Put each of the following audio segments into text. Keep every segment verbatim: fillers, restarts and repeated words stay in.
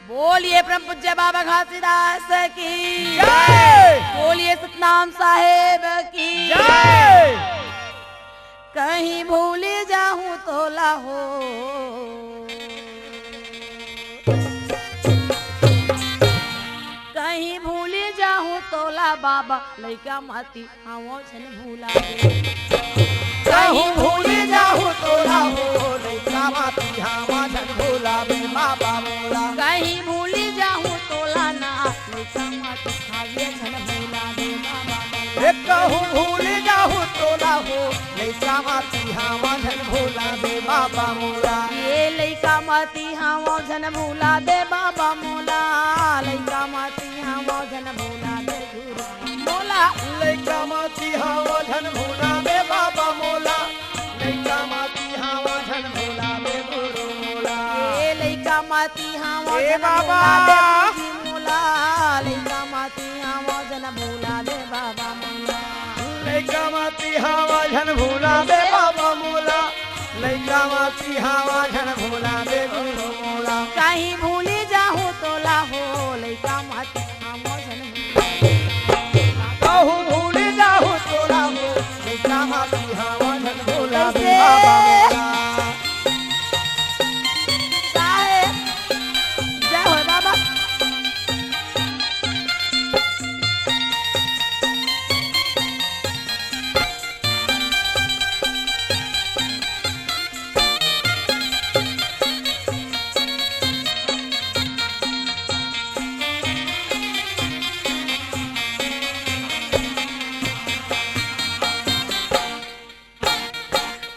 बोलिए परम पूज्य बाबा घासीदास की जय। बोलिए सतनाम साहेब की जय। कहीं भूली जाहूं तोला हो, कहीं भूली जाहूं तोला बाबा, लइका माती हवं झन भूला दे। कहूं भूली जाहूं तोला हो, लइका माती हवं झन भूला दे बाबा मोला। कहीं भूली जाहूं तोला ना, लइका माती हवं झन भूला दे बाबा मोला। ए कहूं भूली जाहूं तोला हो, लइका माती हवं झन भूला दे बाबा मोला। ए लइका माती हवं झन भूला दे बाबा मोला, लइका माती हवं झन भूला दे गुरु मोला। लइका माती हवं झन भूला दे बाबा मोला, लइका माती हवं झन भूला दे गुरु मोला। ए लइका माती हवं ए झन बाबा। भूला दे गुरुजी मोला, लइका माती हवं झन भूला दे बाबा मोला। लइका माती हवं झन भूला दे बाबा मोला, लइका माती हवं झन भूला दे गुरु मोला। कहीं भूली जाहूं तोला हो, लइका माती हवं झन भूला दे। कहूं भूली जाहूं तोला हो, लइका माती हवं झन भूला दे कैसे? बाबा मोला। साहेब, जय हो बाबा।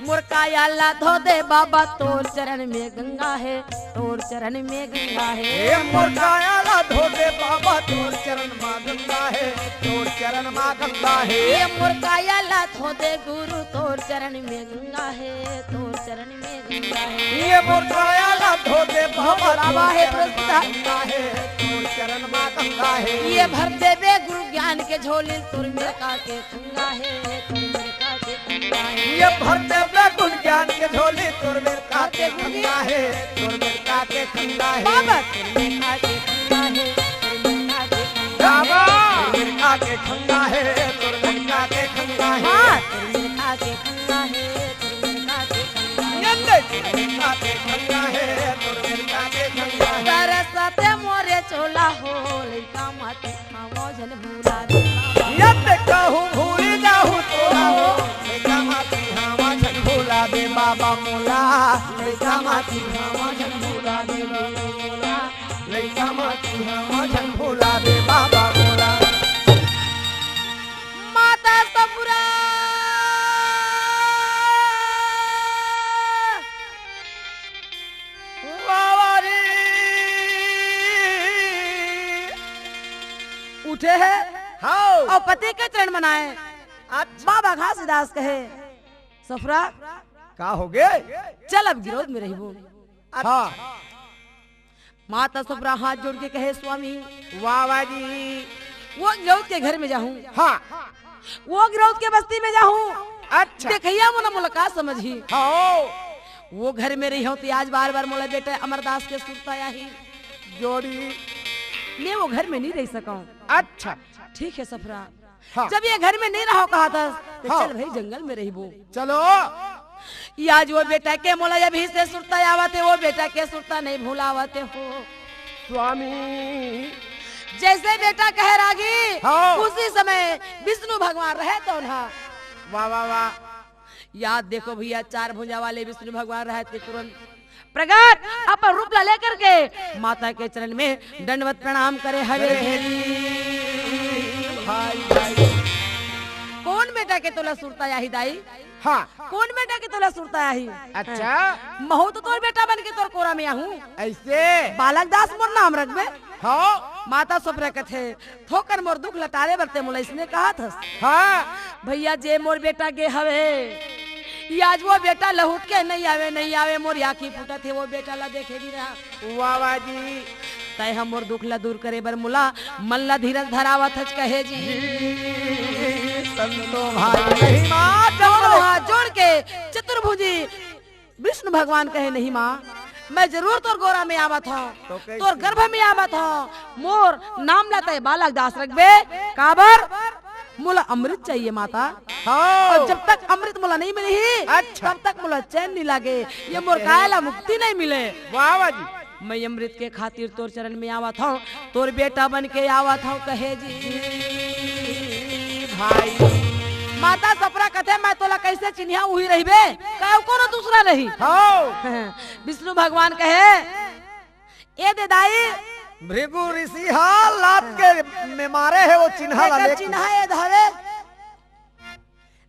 मोर काया ला धो दे बाबा, तोर चरण में गंगा हे, तोर चरण में गंगा हे। ए मोर काया ला धो दे बाबा, तोर चरण मा गंगा हे, तोर चरण मा गंगा हे। ए मोर काया ला धो दे गुरु, तोर चरण में गंगा हे, तोर चरण में गंगा हे। ए मोर काया ला धो दे बाबा, बाबा तोर हे चरण मा प्रभु। गंगा हे, तोर चरण मा गंगा हे। ए भर देबे गुरु ज्ञान के झोली, तोर मेर का के खंगा हे, तोर मेर का के खंगा हे। ए भर देबे गुरु ज्ञान के झोली, तोर मेर का के खंगा हे, तोर मेर का के खंगा हे। बाबा। तोर मेर का के खंगा हे, तोर मेर का के खंगा हे। बाबा। तोर मेर का के खंगा हे, तोर मेर का के खंगा हे। हाँ। तोर मेर का के खंगा हे, तोर मेर का के खंगा हे। नंदे। तोर मेर का के खंगा हे, तोर मेर का के खंगा हे। तरसते मोरे चोला हो, लइका माती हवं झन भूला दे बाबा। यत कहूं भूली जाहूं तोला हो, लइका माती हवं झन भूला दे बाबा मोला। लइका माती हवं झन भूला दे बाबा मोला। लइका माती हवं झन भूला दे बाबा मोला। माता सपुरा। वाह, वाह रे। उठे हे हाव। अउ पति के चरण मनाए। अच्छा। बाबा घासीदास कहे, "सफरा, का होगे?" चल, अब गिरौद में रहिबो। अच्छा। हाँ। माता सफरा हाथ जोड़ के कहे, "स्वामी, वाह, वाह जी। वो गिरौद के घर में जाहूं।" हाँ। वो गिरौद के बस्ती में जाहूं। अच्छा। देखइया मन मोला का समझही। हाँ। वो घर में रहिहूं त आज बार-बार मोला बेटा अमरदास के सुरता आही। जोड़ी। मैं वो घर में नहीं रह सकूं। अच्छा। ठीक हे सफरा। हाँ। जब ये घर में नहीं रहो कहा था, तो हाँ। चल भाई जंगल में रहिबो। चलो। ये आज वो बेटा के मोला अभी से सुरता आवत हे, वो बेटा के सुरता नहीं भुलावत हे हो। स्वामी। जैसे बेटा कहे रागी, हाँ। उसी समय विष्णु भगवान रहे तो ना। वाह, वाह, वाह। याद देखो भैया, चार भुजा वाले विष्णु भगवान रहे थे तुरंत प्रगट अपन रूप ला लेकर के माता के चरण में दंडवत प्रणाम करे हवे। अरे भाई, भाई। कौन बेटा के तोला सुरता आही दाई? हाँ। कौन बेटा के तोला सुरता आही? अच्छा। महूं तो तोर बेटा बन के तोर कोरा में आहूं। ऐसे? बालक दास मोर नाम रखबे। हाँ। माता सफरा कथे, थोकन मोर दुख ल टारे बर ते मोला इसने कहत हस। हाँ। भैया, जे मोर बेटा गे हवे, ये आज वो बेटा लहुट के नहीं आवे, नहीं आवे, मोर आँखी फूटत हे वो बेटा ला देखे बिना। वाह, वाह जी। तैं ह मोर दुख ला दूर करे बर मोला मन ला धीरज धरावत हच कहे जी। संतो भाई महिमा दोनों हाथ जोड़ के चतुर्भुजी विष्णु भगवान कहे, "नहीं माँ, मैं जरूर तोर गोरा में आवत हंव, तो कइसे? तोर गर्भ में आवत हंव। मोर नाम ला तैं बालक दास रखबे, काबर? मोला अमृत चाहिए माता। हाँ। अउ जब तक अमृत मोला नहीं मिलही, अच्छा। तब तक मोला चैन नहीं लागे, ये मोर काया ला मुक्ति नहीं मिले। वाह, वाह जी। मैं अमृत के खातिर तोर चरण में आवत हंव, तोर बेटा बन के आवत हंव, कहे जी भाई। माता सफरा कथे, मैं तोला कइसे चिन्हिया, उही रहिबे, कहे कोनो दूसरा रही। हाँ। विष्णु भगवान कहे, ए दे दाई। भृगु ऋषि हा लात के में मारे हे वो चिन्हा ला एकर लेके। चिन्हा ए धरे।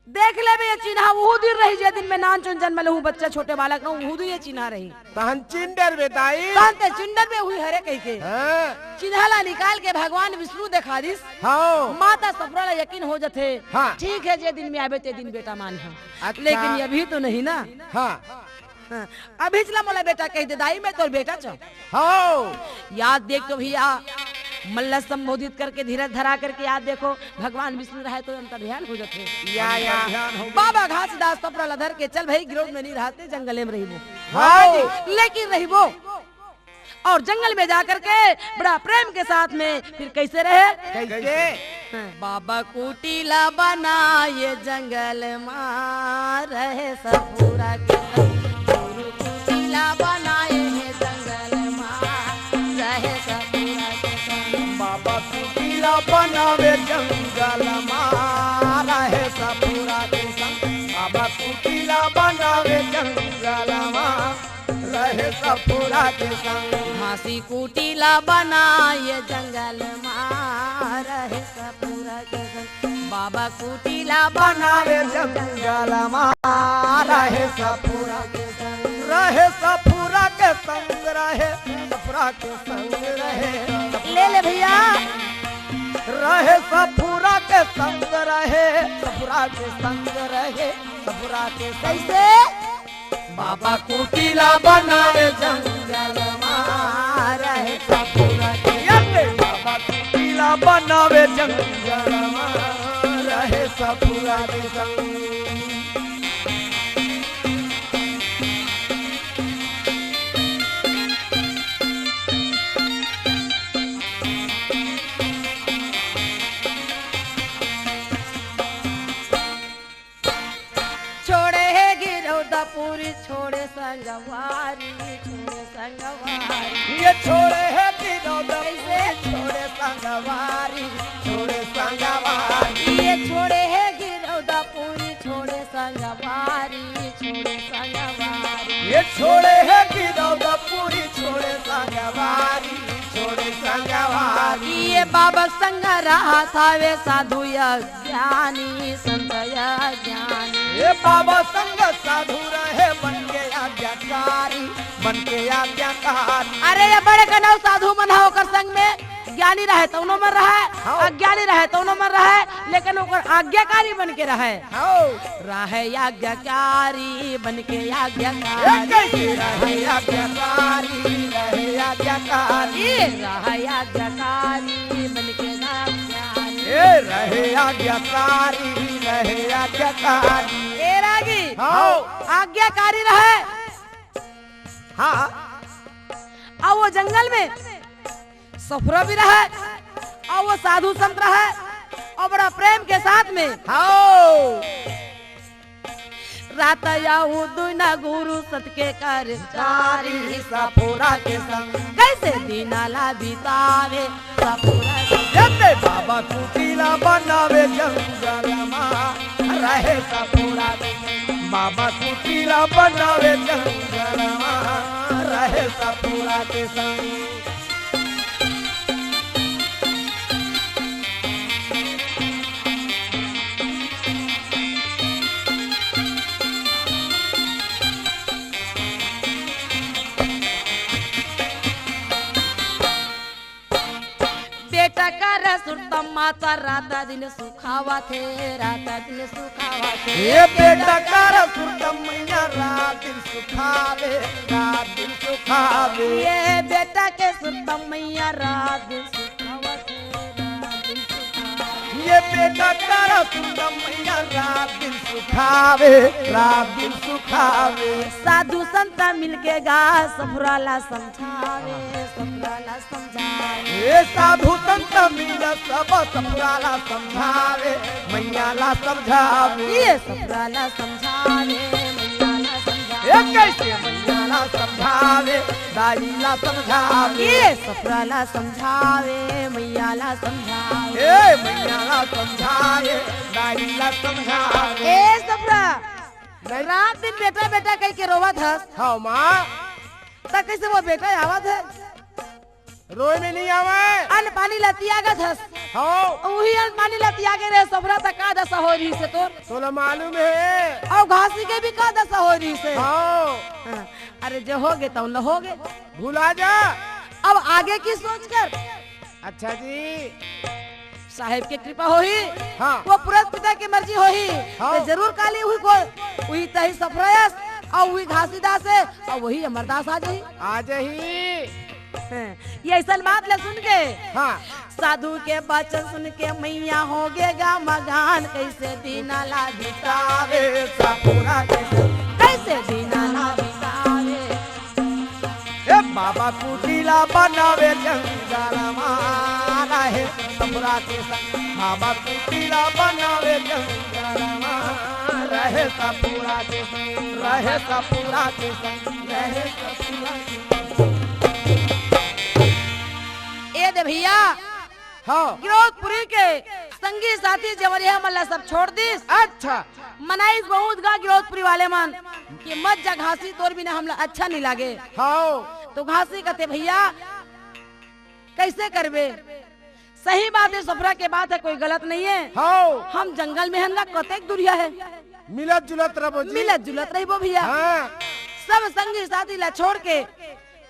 देख लेबे ये चिन्हा उहू दिन रही, जे दिन में नानचुन जनम लेहूं, बच्चा छोटे बालक रहूं, उहू दिन ये चिन्हा रही। तहन चिन्ह डरबे दाई। तहन ते चिन्ह डरबे उही हरे कहिके। हाँ। चिन्हा ला निकाल के भगवान विष्णु देखा दिस। हाँ। माता सफरा ला यकीन हो जथे। हाँ। ठीक हे, जे दिन में आबे ते दिन बेटा मानहूं। अच्छा। लेकिन ये अभी तो नहीं ना। हाँ। हाँ, अभी चला मोला बेटा कहि दे दाई, मैं तोर बेटा च हंव। हाँ। याद देख तो भैया, मन ला संबोधित करके, धीरज धरा करके याद देखो, भगवान विष्णु रहे तो अंतर्ध्यान हो जाथे। या, या। अंतर्ध्यान हो गए। बाबा घासीदास सफरा ला धर के चल भाई, गिरौद में नहीं रहते, जंगले में रहिबो। हाँ जी। लेकिन रहिबो। और जंगल में जा करके बड़ा प्रेम के साथ में फिर कइसे रहे? कइसे? बाबा कुटीला बनाए जंगल मा रहे सफरा के संग। गुरु कुटीला बनाए हे जंगल मा रहे सफरा के संग। बाबा कुटीला बनावे जंगल मा रहे सफरा के संग। बाबा कुटीला बनावे जंगल मा रहे सफरा के संग। घासी कुटीला बनाए जंगल मा रहे सफरा के संग। बाबा कुटीला बनावे जंगल मा रहे सफरा के संग। रहे सफरा के संग, रहे सफरा के संग, रहे सफरा ले ले भैया। रहे सफरा के संग, रहे सफरा के संग, रहे सफरा के संग। कइसे? बाबा कुटीला बनावे जंगल मा रहे सफरा के संग। बाबा कुटीला बनावे जंगल मा रहे सफरा के संग। छोड़े हे गिरौदापुरी, छोड़े संगवारी, छोड़े संगवारी। ये छोड़े हे गिरौदापुरी, कइसे? छोड़े संगवारी, छोड़े संगवारी। ये छोड़े हे गिरौदापुरी, छोड़े संगवारी, छोड़े संगवारी। ये छोड़े हे गिरौदापुरी, छोड़े संगवारी, छोड़े संगवारी। ये बाबा संग रहत हवे साधु या ज्ञानी संत या ज्ञानी। ये बाबा संग साधु रहे बन के आज्ञाकारी, बन के आज्ञाकारी। अरे ये बड़े कनऊ साधु मन ह ओकर संग में ज्ञानी रहे तउनो मन रहे, हाँ। अज्ञानी रहे तउनो मन रहे, लेकिन ओकर आज्ञाकारी बन के रहे। हाँ। रहे आज्ञाकारी बन के आज्ञाकारी। ए, कइसे रहे आज्ञाकारी, रहे आज्ञाकारी। ए, रहे आज्ञाकारी बन के आज्ञाकारी। ए, रहे आज्ञाकारी, रहे आज्ञाकारी। ए रागी, हाँ। आज्ञाकारी रहे। हाँ। अउ वो जंगल में सफरा भी रहे, अउ वो साधु संत रहे, अउ बड़ा प्रेम के साथ में। हाँ। रात आऊ दुना गुरु सत के कर चारी सफरा के संग। कइसे दिना ला बितावे सफरा के संग। जते बाबा कुटीला बनावे जंगल मा रहे सफरा के संग। बाबा कुटीला बनावे जंगल मा रहे सफरा के संग। बेटा कर सुरतम माता रात दिन सुखावत हे, रात दिन सुखावत हे। ये बेटा कर सुरतम मैया रात दिन सुखावे, रात दिन सुखावे। ये बेटा के सुरतम मैया रात दिन सुखावत हे, रात दिन सुखावे। बेटा करा सुंदर मैया रात दिन सुखावे, रात दिन सुखावे। साधु संत मिलके गा सफुरा ला समझावे, सफुरा ला समझावे। ए साधु संत मिल सब सफुरा ला समझावे, मैया ला समझावे। ये सफुरा ला समझावे, मैया ला समझावे। ए कैसे मैया ला समझावे, दाई ला समझावे। ये सफुरा ला समझावे, मैया ला समझावे। ए मैया ला समझावे, दाई ला समझावे। ए सफुरा, नहीं। रात दिन बेटा बेटा कह के रोवत हस। हाँ माँ। त कैसे वो बेटा आवत हे? रोए में नहीं आवे। अन्न पानी ला तियागत हस। हाँ। उही अन्न पानी ला तियागे रहे सफुरा, त का दशा हो रही से तोर? तोला मालूम हे। अउ घासी के भी का दशा हो रही से? हाँ। हाँ। अरे जो होगे तौन ल होगे। भुला जा। अब आगे की सोच कर। अच्छा जी। साहेब के कृपा होही। हाँ। वो पुरस पिता के मर्जी होही। हाँ। त जरूर काली उही को, उही तही सफुरा अस, अउ उही घासीदास हे, अउ वही अमरदास आ जाही। आ जाही। हैं, ये अइसन बात ल सुन के, हाँ। साधु के बचन सुन के मैया होगे गा मगन, कैसे दीना ला बितावे सफुरा के संग, कैसे दीना ला बितावे। ए बाबा कुटीला बनावे जंगल मा रहे सफुरा के संग, बाबा कुटीला बनावे जंगल मा रहे सफुरा के संग, रहे सफुरा के संग, रहे सफुरा के संग। ए दे भैया, हाँ। गिरौदपुरी के संगी साथी जवरिया मन ला सब छोड़ दिस। अच्छा। मनाइस बहुत गा गिरौदपुरी वाले मन कि मत जा घासी, तोर बिना हमला अच्छा नहीं लागे। हाँ। तो घासी कहते, भैया कैसे करबे? सही बात हे, सफुरा के बात हे, कोई गलत नहीं हे। हाँ। हम जंगल में हन गा, कतेक दुरिहा हे। मिलत जुलत रहिबो जी। मिलत जुलत रहिबो भैया। हाँ। सब संगी साथी ला छोड़ के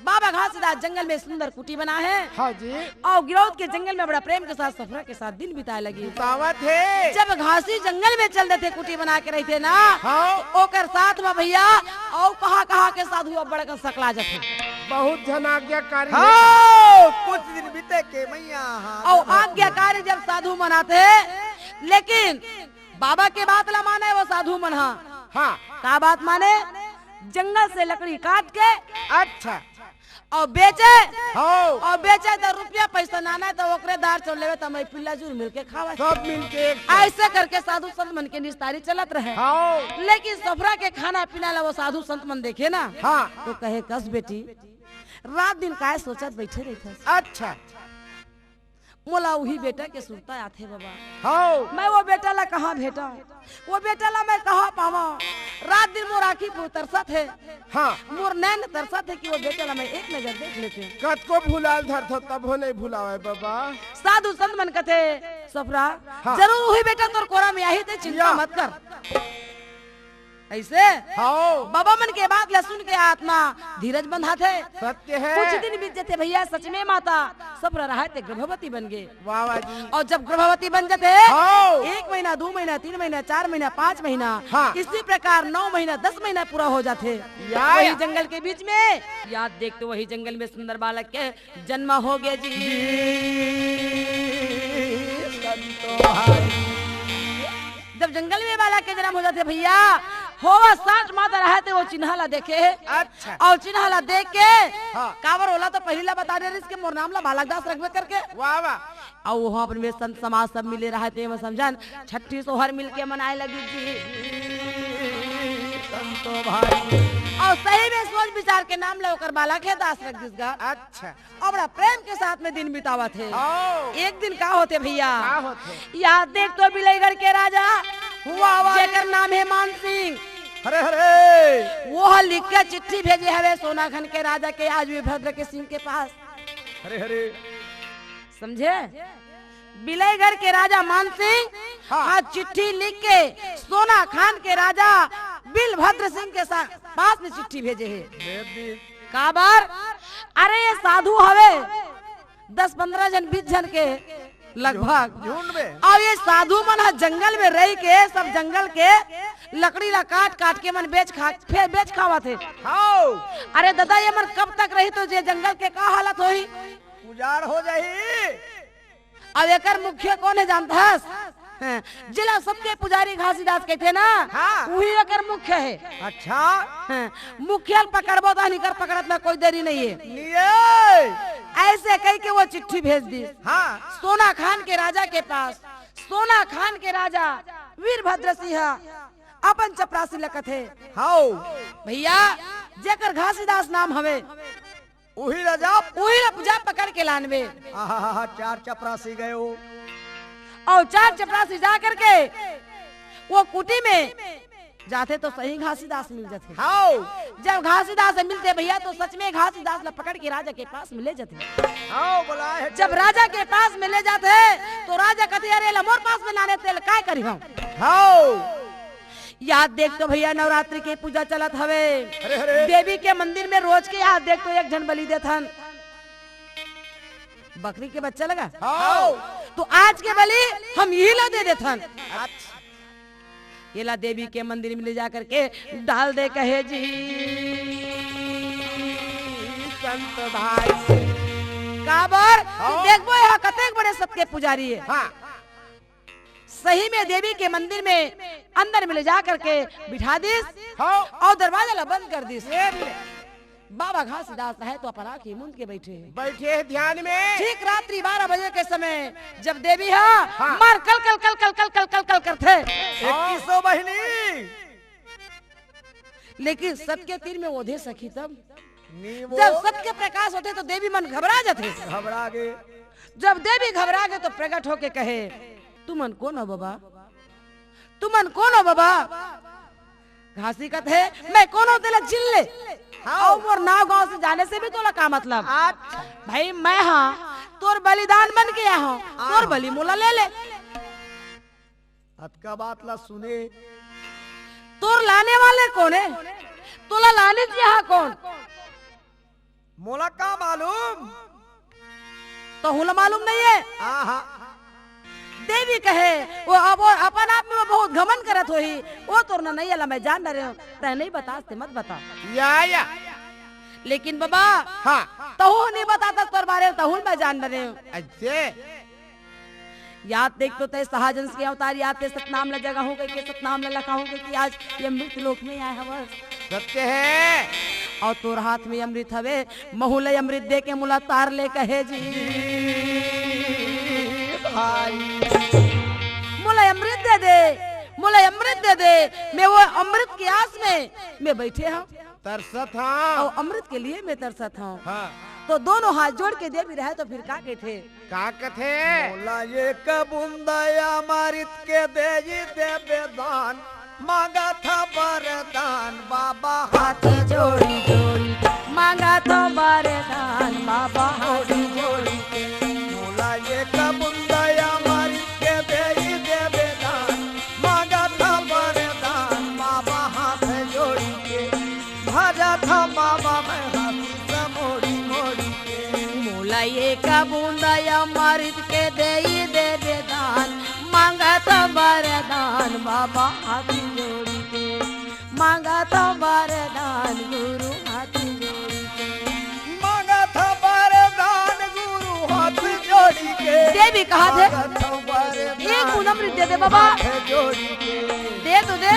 बाबा घासीदास जंगल में सुंदर कुटी बनाए हे। हाँ जी। अउ गिरौद के जंगल में बड़ा प्रेम के साथ सफुरा के साथ दिन बिताए लगिस। बितावत हे। जब घासी जंगल में चल देथे, कुटी बना के रहिथे ना, हाँ। ओकर साथ में भैया अउ कहाँ कहाँ के साधु अब बड़कन सकला जाथे। बहुत झन आज्ञाकारी हे। हाँ, कुछ दिन बीते के मैया, हाँ, अउ आज्ञाकारी जब साधु मन आथे, लेकिन बाबा के बात ला माने वो साधु मन, हाँ। हाँ। का बात माने? जंगल से लकड़ी काट के अच्छा। अउ बेचे, हाँ। अउ बेचे त रुपया पैसा नाने त ओकरे दार चौर लेवे त मैं पिल्ला जुर मिलके खावे। सब मिलके एक साथ। अइसे करके साधु संत मन के निस्तारी चलत रहे। हाँ। लेकिन सफुरा के खाना पीना ला वो साधु संत मन देखे ना, हाँ। तो कहे, कस बेटी, रात दिन काय सोचत बैठे रहिथस? अच्छा। मोला उही बेटा के सुरता आथे बाबा। हाँ। मैं वो बेटा ला कहाँ भेटंव? वो बेटा ला मैं कहाँ पावंव? रात दिन मोर आँखी तरसत हे। हाँ। मोर नैन तरसत हे कि वो बेटा ला मैं एक नजर देख लेतेंव। कतको भुलाय ल धरथंव, तभो नहीं भुलावय बाबा। साधु संत मन कथे, सफुरा, हाँ। जरूर उही बेटा तोर कोरा में आही, ते चिंता या। मत कर। अइसे? हाँ। बाबा मन के बात ला सुन के आत्मा धीरज बंधाथे। सत्य हे। कुछ दिन बीत जथे भैया, सच में माता सफुरा रहय ते गर्भवती बन गे। वाह, वाह जी। अउ जब गर्भवती बन जथे, हाँ। एक महीना, दू महीना, तीन महीना, चार महीना, पाँच महीना, हाँ। इसी प्रकार नौ महीना, दस महीना पूरा हो जाथे। या, वही या। जंगल के बीच में, याद देख तो वही जंगल में सुंदर बालक के जन्म हो गे जी। संतो भाई। जब जंगल में बालक के जन्म हो जाथे भैया, होवा साँच माता रहय ते वो चिन्हा ला देखे। अच्छा। अउ चिन्हा ला देख के, हाँ। काबर ओला तो पहिली ला बता दे रहिस कि मोर नाम ला बालक दास रखबे करके। वाह, वाह। अउ वहाँ अपन में संत समाज सब मिले रहय ते, वो समझन छट्ठी सोहर मिलके मनाए लगिस जी। संतो भाई। अउ सही में सोच विचार के नाम ला ओकर बालक हे दास रख दिस गा। अच्छा। अउ बड़ा प्रेम के साथ में दिन बितावत हे। हाँ। एक दिन का होथे भैया? का होथे? याद देख तो बिलईगढ़ के राजा, वाह, वाह। जेकर नाम हे मान सिंह। हरे, हरे। वो ह लिख के चिट्ठी भेजे हवे सोनाखन के राजा के आज वीरभद्र के सिंह के पास। हरे, हरे। समझे? बिलईगढ़ के राजा मान सिंह हाँ। आज चिट्ठी लिख के सोनाखान के राजा बिलभद्र सिंह के सा-, पास में चिट्ठी भेजे हे। भेज दी। काबर? अरे ये साधु हवे दस पंद्रह झन, बीस झन के लगभग। झुंड में। अउ ये साधु मन ह जंगल में रहि के, सब जंगल के लकड़ी ला काट काट के मन बेच खा, फेर बेच खावत हे। हाँ। अरे दादा, ये मन कब तक रही तो ये जंगल के का हालत होही? उजाड़ हो जाही। अब एकर मुखिया कोन हे जानथस? हाँ, जेला सबके पुजारी घासीदास कहिथे ना, हाँ। उही एकर मुखिया हे। अच्छा। हाँ, मुखिया ल पकड़बो त एकर पकड़त म कोई देरी नहीं हे। नहीं हे। ऐसे कहिके वो चिट्ठी भेज दिस। हाँ। सोना खान के राजा के पास। सोना खान के राजा वीरभद्र सिंह अपन चपरासी ल कथे, हाव। भैया, जेकर घासीदास नाम हवे, उही ला जा। उही ला जा पकड़ के लानबे। आहा, चार चपरासी गए हो। अउ चार चपरासी जा करके वो कुटी में जाथे तो सही घासीदास मिल जाथे। हाव। जब घासीदास मिलथे भैया तो सच में घासीदास ला पकड़ के राजा के पास में ले जाथे। हाव, बोला है। जब राजा के पास में ले जाथे तो राजा कथे, "अरे ला मोर पास में लाने तेल काय करी हम?" हाव। याद देख तो भैया, नवरात्रि के पूजा चलत हवे। अरे, अरे। देवी के मंदिर में रोज के याद देख तो एक झन बलि देथन। बकरी के बच्चा लगा। हाव। तो आज के बलि हम यही ला दे देथन। अच्छा। ये ला देवी के मंदिर में ले जा करके डाल दे कहे जी संत भाई। काबर? हाव। देखबो, यहाँ कतेक बड़े सत के पुजारी हे। हाँ। सही में देवी के मंदिर में अंदर में ले जा करके बिठा दिस। हाँ। अउ दरवाजा ला बंद कर दिस। ये ले। बाबा घासीदास हे तो अपन आँखी मूंद के बैठे हे। बैठे हे ध्यान में। ठीक रात्रि बारह बजे के समय जब देवी हा हाँ। मार कल कल कल कल कल कल कल कल करथे। इक्कीसो बहिनी। लेकिन सत के तीर में ओधे सखी तब नी वो जब सत के प्रकाश होथे तो देवी मन घबरा जाथे। घबरा गे। जब देवी घबरा गे तो प्रकट होके कहे, "तुमन कोन हो बाबा? तुमन कोन हो बाबा?" घासी कथे, "मैं कोन हो तेला चिन ले। हाँ। अउ मोर नाव गांव से जाने से भी तोला का मतलब?" अच्छा। भाई मैं हा तोर बलिदान बन के आहों, तोर हाँ। बलि मोला ले ले। अतका बात ला सुने। तोर लाने वाले कोन हे? तोला लाने दिया हा कोन? मोला का मालूम? तहूँ ला मालूम नहीं हे? आहा। देवी कहे, वो अब वो अपन आप में वो बहुत घमंड करत होही, वो तोर ननैया ला मैं जान डरे हूँ, तै नहीं बता ते मत बता। या, या। लेकिन बाबा, हाँ। तहूँ नहीं बता तक तोर बारे में तहूँ मैं जान डरे हूँ। ऐसे? याद देख तो तय सहजन के अवतार, याद ते सतनाम ला जगाहूँ कहिके, सतनाम ला लखाहूँ कहिके, आज ये मृत लोक में आए हवस। सत्य हे। अउ तोर हाथ में अमृत हवे, महू ला अमृत दे के मोला तार ले कहे जी। भाई। मोला अमृत दे दे, मोला अमृत दे दे, मैं वो अमृत के आस में मैं बैठे हूँ। तरसत हंव। अउ अमृत के लिए मैं तरसत हंव। हाँ। तो दोनों हाथ जोड़ के देवी रहे तो फिर का कथे? का कथे? मोला एक बूंदा अमृत के देई देबे दान, मांगत हंव वरदान बाबा हाथ जोड़ी जोड़ी, मांगत हंव वरदान बाबा हाथ जोड़ी के। मोला एक बूंदा अमृत के देई देबे दान, मांगत हंव वरदान बाबा हाथ जोड़ी के। भजत हंव बाबा मैं हाथी स मोड़ी मोड़ी के। मोला एक बूंदा अमृत के देई देबे दान, मांगत हंव वरदान बाबा हाथी जोड़ी के, मांगत हंव वरदान गुरु हाथी जोड़ी के। मांगत हंव वरदान गुरु हाथ जोड़ी के। देवी कहाथे? मांगत हंव वरदान एक बूंद अमृत दे दे बाबा। हाथ जोड़ी के। दे तो दे।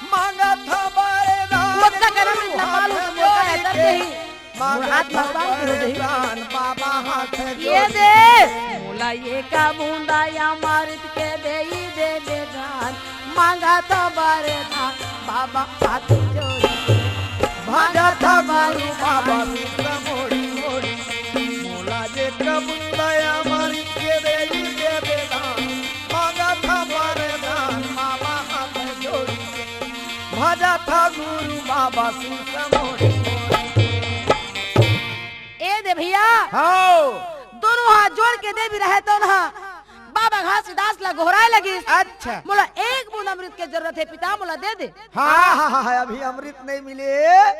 मांगत हंव वरदान ओतका करम गुरु इतना हाथ पालू तो मोर का जोड़ी बेहतर के। देही। मोर हाथ मस्तान के हो जाही। वरदान बाबा हाथ ये जोड़ी दे। के। मोला एक बूंदा अमृत के देई देबे दान, मांगत हंव वरदान बाबा हाथ जोड़ी के। भजत हंव गुरु बाबा शीश मोड़ी मोड़ी। मोला एक बूंदा अमृत के देई देबे दान, मांगत हंव वरदान बाबा हाथ जोड़ी के। भजत हंव गुरु बाबा शीश मोड़ी मोड़ी। ए दे भैया। हाँ। दोनों हाथ जोड़ के देवी रहे तो ना बाबा घासीदास ला गोहराए लगिस। अच्छा। मोला एक बूंद अमृत के जरूरत हे पिता, मोला दे दे। हाँ, हाँ, हाँ, हाँ, अभी अमृत नहीं मिले,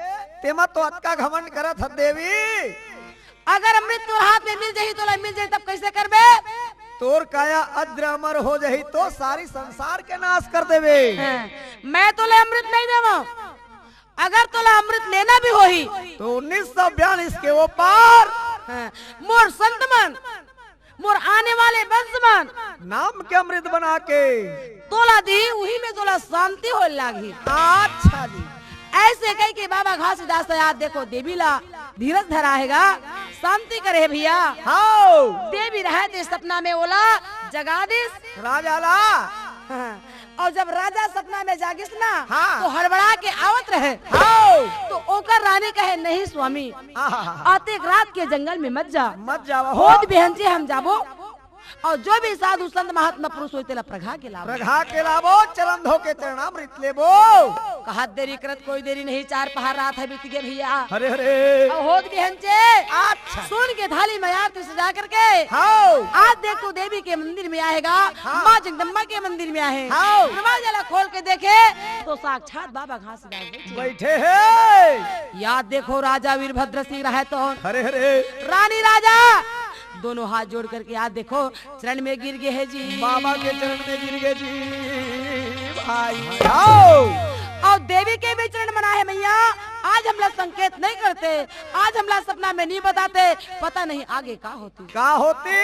तेमा तो अतका घमंड करत हस देवी। अगर अमृत तोर हाथ में मिल जाही, तोला मिल जाही, तब कैसे करबे? तोर काया अजर अमर हो जाही तो सारी संसार के नाश कर देबे। हाँ, मैं तोला अमृत नहीं देवंव। अगर तोला अमृत लेना भी होही तो उन्नीस सौ बयालीस के ओ पार। हाँ, मोर संत मन मोर आने वाले वंश मन नाम के अमृत बना के तोला दी, उही में तोला शांति होए लागही। अच्छा जी। ऐसे कह के बाबा घासीदास याद देखो देवी ला धीरज धरा हे गा, शांति करे हे भैया। हाव। देवी रहत हे सपना में ओला जगा दिस। राजा ला। हाँ। अउ जब राजा सपना में जागिस ना, हाँ। तो हड़बड़ा के आवत रहे। हाव। तो ओकर रानी कहे, "नहीं स्वामी, आहा। अतेक रात के जंगल में मत जा। मत जावा हो। होत बिहनचे हम जाबो, अउ जो भी साधु संत महात्मा पुरुष होही तेला प्रगा के लाबो। प्रगा के लाबो, चरण धो के चरणामृत लेबो।" कहत देरी करत कोई देरी नहीं, चार पहर रात हे बीत गे भैया। अरे, अरे। अउ होत बिहनचे। अच्छा। सुन के थाली में आरती सजा करके। हाव। आज देख तो देवी के मंदिर में आहे गा, हाँ। माँ जगदम्बा के मंदिर में आहे। हाव। दरवाजा ला खोल के देखे तो साक्षात बाबा घासीदास बैठे। बैठे हे। याद देखो राजा वीरभद्र सिंह रहे तो। अरे, अरे। रानी राजा दोनों हाथ जोड़ करके याद देखो चरण में गिर गे हे जी। बाबा के चरण में गिर गे जी। भाई। हाव। अउ देवी के भी चरण मना हे मैया, आज हमला संकेत नहीं करते, आज हमला सपना में नहीं बताते, पता नहीं आगे का होती। का होती?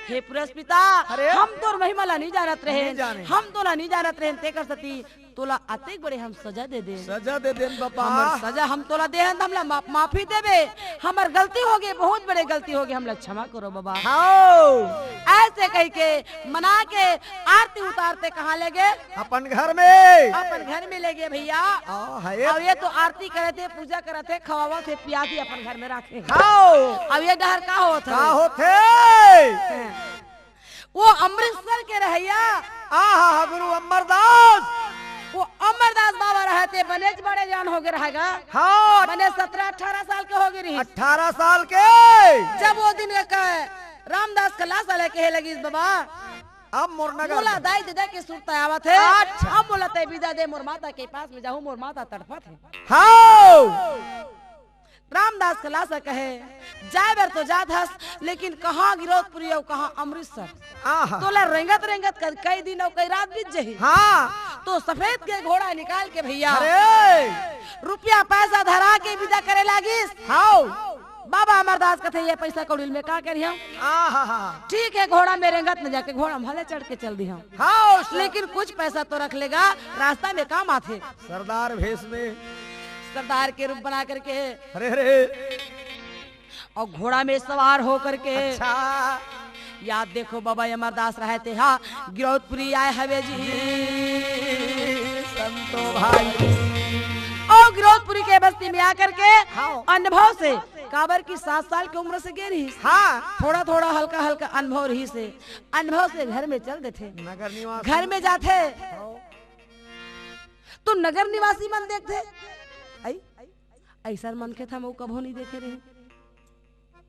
हे पुरस पिता, अरे। हम तोर महिमा ला नहीं जानत रहे, नहीं जाने। हम तोला नहीं जानत रहे, तेकर सेती तोला अतेक बड़े हम सजा दे देन। सजा दे देन बाबा। हमर सजा हम तोला देहन, हमला माफ, माफी देबे। हमर गलती होगे, बहुत बड़े गलती होगे, हमला क्षमा करो बाबा। हाव। ऐसे कह के मना के आरती उतारते कहाँ ले गे? अपन घर में। अपन घर में ले गे भैया। आ, है। अउ ये तो आरती करत हे, पूजा करत हे, खवावत हे, पियात हे, अपन घर में राखे। हाव। अउ ये डहर का होत हे? का होत हे? वो अमृतसर के रहइया। आहा, गुरु अमरदास। वो अमरदास बाबा रहत हे, बनेच बड़े जान होगे रहे गा। हाँ। बने सत्रह अठारह साल के होगे रहिस। अठारह साल के। जब वो दिन का रामदास कलासा ले कहे लगिस, "बाबा, अब मोर नगर मोला दाई ददा के सुरता आवत हे। अच्छा। अब मोला तैं बिदा दे, मोर माता के पास में जाहूँ, मोर माता तड़पत हे।" हाव। रामदास कलासा कहे, "जाए बर तो जात हस, लेकिन कहाँ गिरौदपुरी अउ कहाँ अमृतसर? आहा। तोला रेंगत रेंगत क-, कई दिन अउ कई रात बीत जही।" हाँ। तो सफेद के घोड़ा निकाल के भैया, अरे। रुपया पैसा धरा के बिदा करे लागिस। हाव। बाबा अमरदास कथे, "ये पैसा कौड़ी में का करिहौं?" आहा। ठीक हे, घोड़ा में रेंगत न जाके घोड़ा में भले चढ़ के चल दिहौं। हाव। लेकिन कुछ पैसा तो रख लेगा, रास्ता में काम आथे। सरदार भेष में। सरदार के रूप बना करके। अरे, अरे। अउ घोड़ा में सवार हो करके। अच्छा। याद देखो बाबा अमरदास रहे ते हा, गिरौदपुरी आए हवे जी। संतो भाई। अउ गिरौदपुरी के बस्ती में आकर के हाँ। अनुभव से, काबर की सात साल के उम्र से गे रहिस। हाँ। थोड़ा थोड़ा हल्का हल्का अनुभव रहिस हे, अनुभव से घर में चल देथे। नगर निवासी। घर में जाथे। हाँ। तो नगर निवासी मन देखथे, आई, अइसन मनखे त हमू कभू नहीं देखे रहे।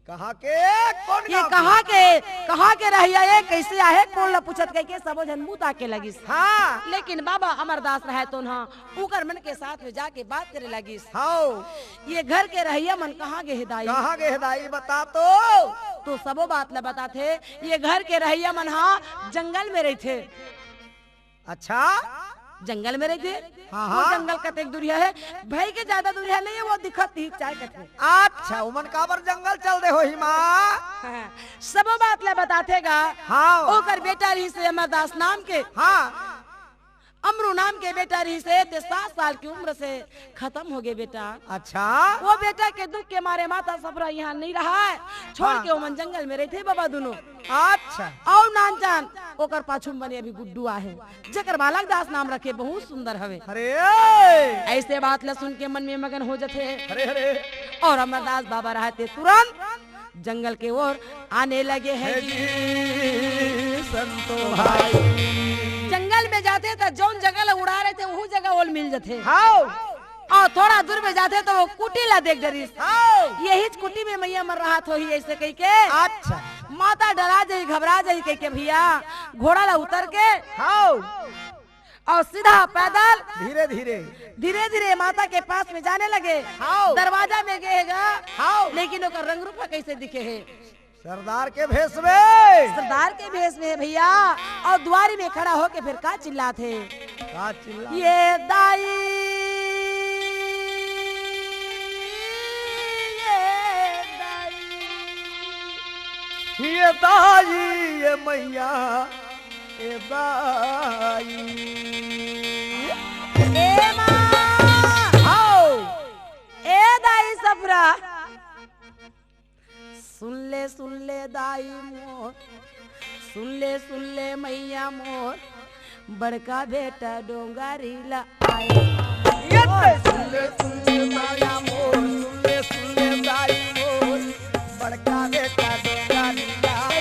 कहाँ के? कौन ये गाँव के? कहाँ के? कहाँ के रहइया ये? कैसे आहे? कोन ला पूछत कहिके सबो झन मुँह ताके लगिस। हाँ। लेकिन बाबा अमरदास रहे तो ना, उकर मन के साथ में जाके बात करे लगिस। हाँ। ये घर के रहइया मन कहाँ गे हे दाई? कहाँ गे हे दाई? बता तो। तो सबो बात ला बताथे। ये घर के रहइया मन हा जंगल में रहिथे। अच्छा? जंगल में रहिथे। हाँ, वो हाँ। जंगल कतेक दूरिहा हे, भई के ज्यादा दूरिहा नहीं हे, वो दिखत ही चाय कथे। अच्छा, उमन काबर जंगल चल दे होही माँ? हाँ, सबो बात ला बताथे गा। हाँ। ओकर बेटा रहिस हे अमरदास नाम के। हाँ। अमरू नाम के बेटा रहिस हे, ते सात साल की उम्र से खतम होगे बेटा। अच्छा। वो बेटा के दुख के मारे माता सफरा इहाँ नहीं रहा हे, छोड़ हाँ। के ओमन जंगल में रहिथे बाबा दुनों। अच्छा। अउ नानचान, ओकर पाछू में बने अभी गुड्डू आहे, जेकर बालक दास नाम रखे, बहुत सुंदर हवे। अरे! ऐसे बात ला सुन के मन में मगन हो जथे। अरे, अरे! अउ अमरदास बाबा रहते तुरंत जंगल के ओर आने लगे हे हे जी। जी, संतो भाई। जंगल में जाथे त जौन जगह ला उड़ा रहिथे, वहू जगह ओला मिल जथे। हाँ। अउ थोड़ा दूर में जाथे त वो कुटी ला देख डरिस। हाँ। यहीच कुटी में मइया मन रहत होही ऐसे कहिके। अच्छा। माता डरा जाही, घबरा जाही कहिके भैया घोड़ा ला उतर के हाँ। अउ सीधा पैदल धीरे धीरे। धीरे धीरे माता के पास में जाने लगे। हाँ। दरवाजा में गे हे गा। हाँ। लेकिन ओकर रंग रूप ह कैसे दिखे हे? सरदार के भेष में। सरदार के भेष में हे भैया, अउ दुआरी में खड़ा होके फिर का चिल्लाथे? का चिल्ला? ये दाई, ये दाई। ये दाई, ये मैया, ए दाई। ए माँ। हाओ। ए दाई सफरा। सुन ले, सुन ले दाई मोर, सुन ले, सुन ले मैया मोर, बड़का बेटा डोंगरी ला आए। ये तो सुन ले, सुन ले मैया मोर, सुन ले, सुन ले दाई मोर, बड़का बेटा डोंगरी ला आए।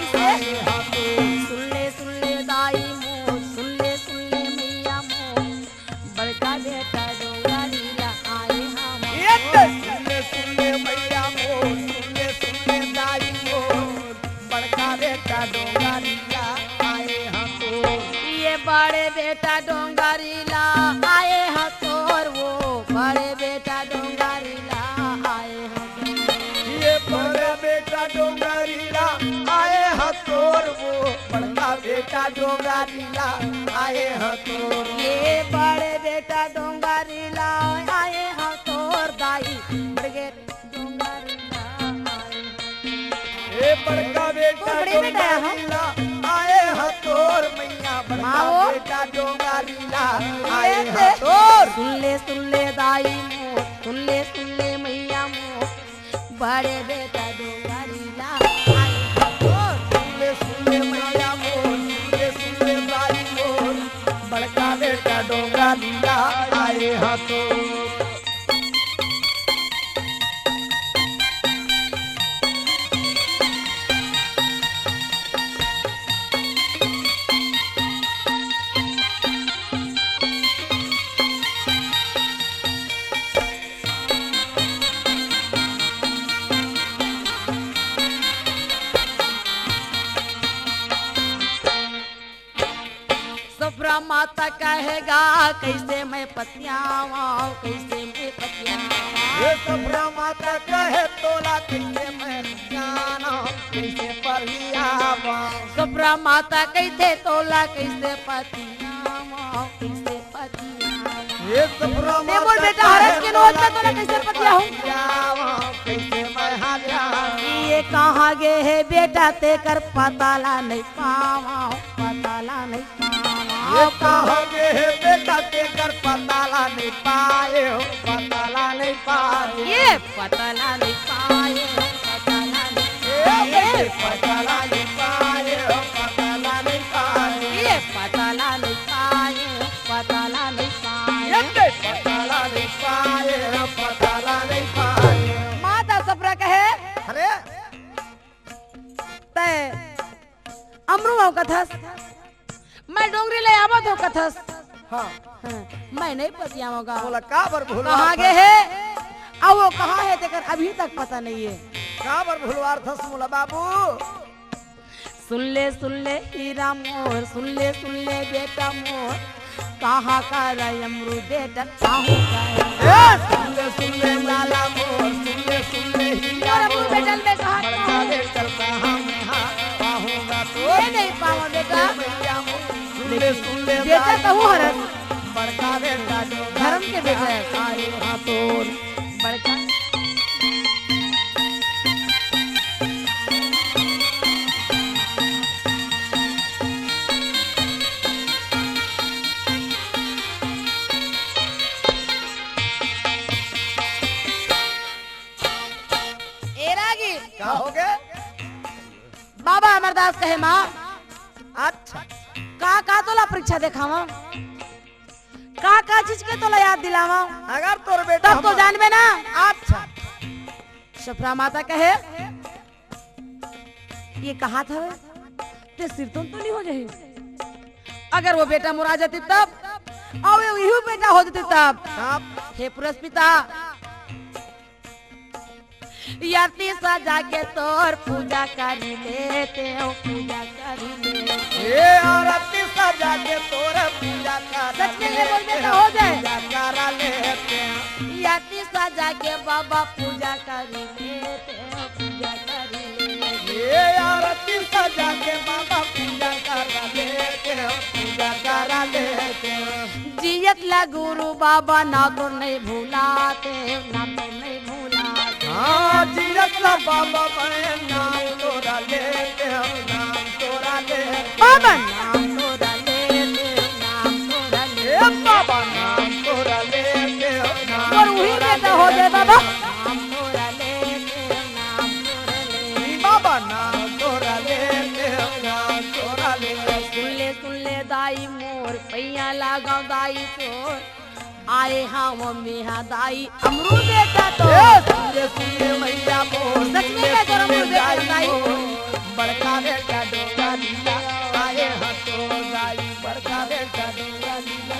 सुन ले, सुन ले दाई मोर, सुन ले, सुन ले मैया मोर, बड़का बेटा डोंगरी ला आए हम। ये तो सुन ले, सुन ले मैया मोर, सुन ले, सुन ले दाई मोर, बड़का बेटा डोंगरी ला आए हम तो। ये बड़े बेटा डोंगरी ला आए हम तोर, वो बड़े बेटा डोंगरी ला आए हम। ये बड़े बेटा डोंगरी ला आए हम तोर, वो बड़का बेटा डोंगरी ला आए ह तोर। ये बड़े बेटा डोंगरी ला आए ह तोर दाई, बड़े डोंगरी ला आए ह। ए बड़का बेटा डोंगरी ला आए ह तोर मैया, बड़का बेटा डोंगरी ला आए ह तोर। सुन ले, सुन ले दाई मोर, सुन ले, सुन ले मैया मोर, बड़े बेटा डोंगरी ला आए ह तोर। सुन ले, सुन ले मैया मोर, सुन ले, सुन ले दाई मोर, बड़का बेटा डोंगरी ला आए ह तोर। सफरा माता कहेगा, कैसे मैं पतियावा, कैसे मैं पतियावा। ये सफरा माता कहे तोला, कैसे मैं जाना, कैसे परियावा। सफरा माता कहिथे तोला, कैसे पतियावा, कैसे पतियावा। ये सफरा ते बोल माता बेटा, हरस के नोच में तोला कैसे पतियाहूँ? पतियावा, कैसे मैं हारिया। ये कहाँ गे हे बेटा, तेकर पता ला नहीं पावा, पता ला नहीं पावा। ये कहाँ गे हे बेटा, तेकर पता ला नहीं पाए हो, पता ला नहीं पाए। ये पता ला नहीं पाए हो, पता ला नहीं पाए। ये पता ला नहीं पाए हो, पता ला नहीं पाए। ये पता ला नहीं पाए हो, पता ला नहीं पाए। ये पता ला नहीं पाए हो, पता ला नहीं पाए। माता सफरा कहे, अरे तय अमरू हो कथस, मैं डोंगरी ले आवत हो कथस। हाँ। हाँ, मैं नहीं पतियावों गा। बोला, का बर भुलवा कहाँ गे हे? अउ वो कहाँ हे, तेकर अभी तक पता नहीं है। का बर भुलवार थस मोला बाबू? सुन ले, सुन ले हीरा मोर, सुन ले, सुन ले बेटा मोर, कहाँ का रहे अमरू बेटा, काहू का रहे? ए, सुन ले, सुन ले लाला मोर, सुन ले, सुन ले हीरा मोर, अमरू बेटा में कहाँ, बड़का कहाँ? बेटा कहाँ में हाँ, पाहूँगा तो ये नहीं पावा बेटा। सुन ले, सुन ले बेटा दाई कहूँ मोर, हरन। बड़का बेटा जो धर्म के बेटा है। आए हाँ तोर। बड़का ए रागी। का हो गे? बाबा अमरदास कहे माँ। अच्छा। का, का तोला परीक्षा देखावा? का, का चीज के तोला याद दिलावा? अगर तोर बेटा तब तो हमर जानबे ना। अच्छा। सफरा माता कहे, ये कहा था? ते सिरतोन तो नहीं हो जाही? अगर वो बेटा मोर आ जाती तब, अउ ये इहू बेटा हो जाती तब। तब? हे पुरस पिता, आरती सजा के तोर पूजा करी लेते हो, पूजा करी लेते हो। ए आरती सजा के तोर पूजा करा सच में ये बोल बेटा हो जाए। पूजा करा लेते हो। आरती सजा के बाबा पूजा करी लेते हो, पूजा करी लेते हो। ए आरती सजा के बाबा पूजा करा लेते हो, पूजा करा लेते हो। जियत ला गुरु बाबा ना तो नहीं भुलाते, ना तो नहीं भुलाते। आज रखला बाबा मैं नाम तोरा लेते हो, नाम तोरा लेते हो, बाबा। नाम तोरा लेते हो, नाम तोरा लेते हो। ए बाबा नाम तोरा लेते हो, नाम मोर उही तोरा बेटा हो जाए लेते बाबा। हो, नाम तोरा लेते हो, नाम तोरा लेते हो। ए बाबा नाम तोरा लेते हो, नाम तोरा लेते हो। सुन ले, सुन ले दाई मोर, पैया लगाओ दाई तोर। आए हाँ मम्मी हाँ दाई, अमरू बेटा तो। ए, सुन ले, सुन ले, मैया मोर, सच में सुन ले, मैं तोरा सुन ले, मुंह देख दाई दाई। मोर, बड़का बेटा डोंगा लीला, आए हाँ तो दाई, बड़का बेटा डोंगा लीला,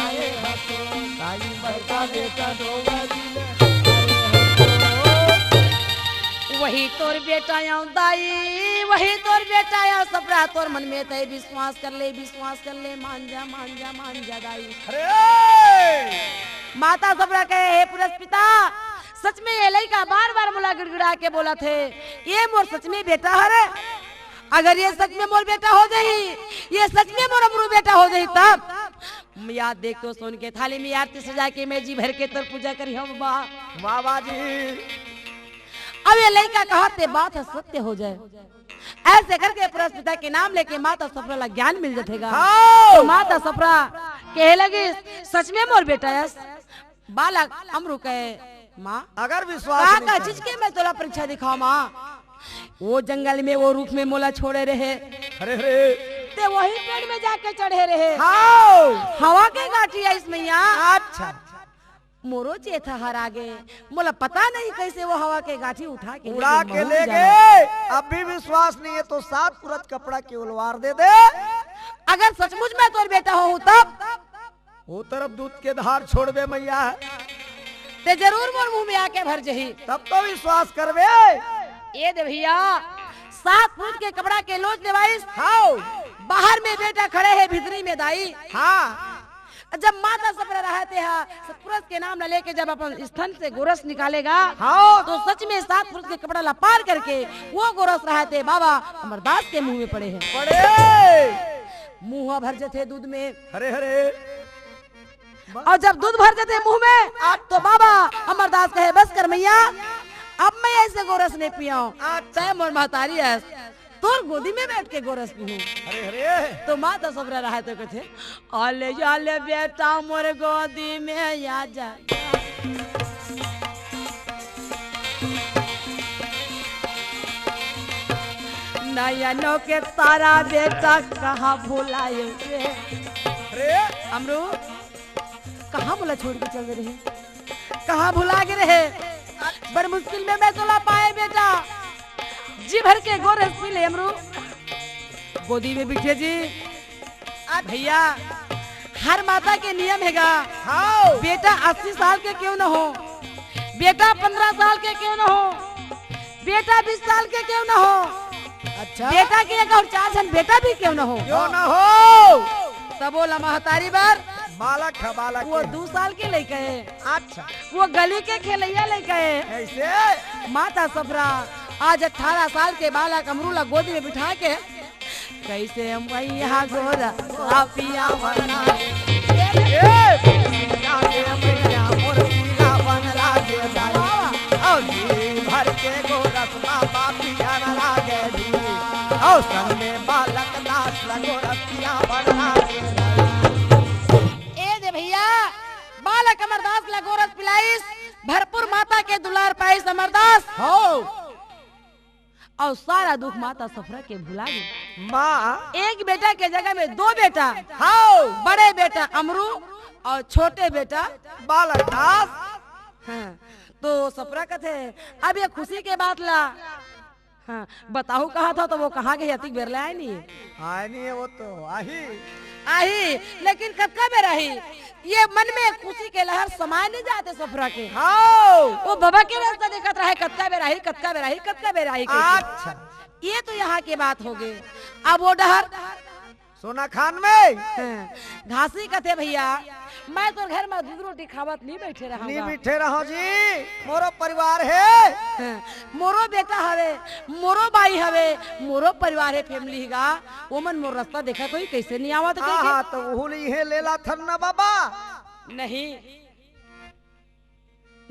आए हाँ तो दाई, बड़का बेटा डोंगा लीला, आए हाँ तो। वही तोर बेटा आयो दाई, वही तोर बेटा आयो सपरा, तोर मन में तय विश्वास कर ले, विश्वास कर ले, मान जा, मान जा, मान जा दाई। अरे! माता सपरा कहे, "हे पुरस पिता, सच में ये लइका बार-बार मोला गिड़गिड़ा के बोलत हे, ये मोर सच में बेटा हरे? अगर ये सच में मोर बेटा हो जाही, ये सच में मोर अमरू बेटा हो जाही तब?" या देख तो सोन के थाली में आरती सजा के मैं जी भर के तोर पूजा करिहौं बाबा। वाह, वाह जी। अब ये लइका कहत हे बात ह सत्य हो जाए। ऐसे करके पुरस पिता के नाम लेके माता सपरा ला ज्ञान मिल जथे गा। हाँ। तो माता सपरा कहे लगिस, "सच में मोर बेटा अस?" बालक अमरू कहे, "माँ, अगर विश्वास का नहीं का करे। चीज के मैं तोला परीक्षा दिखाओं माँ? वो जंगल में, वो रुख में मोला छोड़े रहे। अरे, अरे। ते वही पेड़ में जाके चढ़े रहे। हाँ। हवा के गांठी आइस मैया। अच्छा। मोरो चेथा हरा गे, मोला पता नहीं कैसे वो हवा के गांठी उठा के उड़ा के ले गे। अभी विश्वास नहीं है तो सात पुरत कपड़ा के उलवार दे दे। अगर सचमुच मैं तोर बेटा होहूं तब? वो तरफ दूध के धार छोड़बे मैया। ते जरूर मोर मुंह में आके भर जही। तब तो विश्वास करबे। ए दे भैया, सात पुरत के कपड़ा के लोच लेवाइस। हाँ। बाहर में बेटा खड़े हे, भीतरी में दाई। हाँ। जब माता सपरा रहते हा, सतपुरुष के नाम ला लेके जब अपन स्तन से गोरस निकालेगा, हाँ। तो सच में सात पुरत के कपड़ा ला पार करके वो गोरस रहते बाबा अमरदास के मुंह में पड़े हे। पड़े। मुंह भर जथे दूध में। हरे हरे। और जब दूध भर जथे मुंह में, तो बाबा अमरदास कहे, "बस कर मैया, अब मैं ऐसे गोरस नहीं पियाऊं।" अच्छा। तय मोर महतारी अस, तोर गोदी में बैठ के गोरस पीहूं। अरे, अरे। तो माता सपरा रहते कथे, "आले, आले बेटा मोर गोदी में आ जा। नयनों के तारा बेटा कहाँ भुलाए रे?" अरे। अमरू, कहाँ मोला छोड़ के चल रहे? कहाँ भुला गे रहे? बड़ मुश्किल में मैं तोला पाए बेटा। जी भर के गोरस पी ले अमरू। गोदी में बिठे जी। भैया, हर माता के नियम हेगा। हाँ। बेटा अस्सी साल के क्यों ना हो, बेटा पन्द्रह साल के क्यों ना हो, बेटा बीस साल के क्यों ना हो, अच्छा। बेटा के एक और चार झन बेटा भी क्यों ना हो। क्यों ना हो? तब वो ला महतारी बर बालक है, बालक वो है। दू साल के लइका हे। अच्छा। वो गली के खेलैया लइका हे। कैसे? माता सफरा आज अठारह साल के बालक अमरू ला गोदी में बिठा के कैसे मैया गोरस पियावना। ए, पिया के मैया मोर पियावन लागे दाई। और जी भर के गोरस बाबा पियावन लागे जी। और संग में बालक दास ला गोरस पियावन लागे दाई। ए दे भैया, बालक अमरदास ला गोरस पिलाइस, भरपूर माता के दुलार पाइस अमरदास। हो। और सारा दुख माता सफरा के भुला गे। माँ। एक बेटा के जगह में दो बेटा। हाँ। बड़े बेटा अमरू और छोटे बेटा बालक दास। हाँ। तो सफरा कथे, "अब ये खुशी के बात ला।" हाँ, बताहू कहा था तो वो कहाँ गई? अतिक बेर ले आए नहीं है। आए नहीं है वो तो, आही। आही, लेकिन कतका बेर आही? ये मन में खुशी के लहर समाए नहीं जाते सफरा के। हाँ। वो बाबा के रास्ता देखत रहे, कतका बेर आही, कतका बेर आही, कतका बेर आही करके। अच्छा। ये तो यहाँ के बात हो गई। अब वो डहर सोना खान में। हाँ, घासी कथे, "भैया, मैं तो घर में दूध रोटी खावत नहीं बैठे रहा नहीं हूँ।" बैठे रहो जी, मोरो परिवार है। हाँ, मोरो बेटा हवे, मोरो बाई हवे, मोरो परिवार है, family हेगा। ओमन मोर रास्ता देखत होही, कैसे नहीं आवत कहिके। हाँ, तो उहू ले इहे लेला थन ना बाबा। नहीं।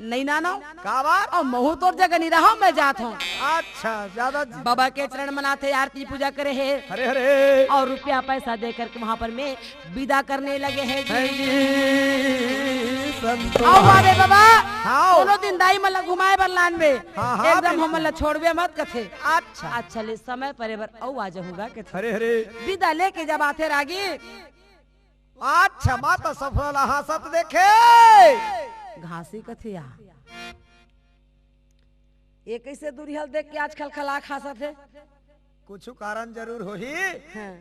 नहीं नानव। काबर? अउ महूँ तोर जगह नहीं रहव, मैं जात हँव। अच्छा, जादा जी। बाबा के चरण मनाथे, आरती पूजा करे हे। हरे हरे। अउ रुपया पैसा दे करके वहाँ पर मैं विदा करने लगे हे जी। हे जी, संतोष। अउ आबे बाबा, हाँ। कोनो दिन दाई मन ला घुमाए बर लानबे। हाँ, हाँ, एकदम बिल्कुल। हमन ला छोड़बे मत कथे। अच्छा। अच्छा ले समय परे बर अउ आ जाहूँ गा कथे। हरे हरे। विदा लेके जब आथे रागी। अच्छा, माता सफरा ला हाँसत देखे। घासी कथे या। ये कइसे दुरिहा ल देख के आज खलखला के हाँसत हे? कुछु कारण जरूर होही। हाँ।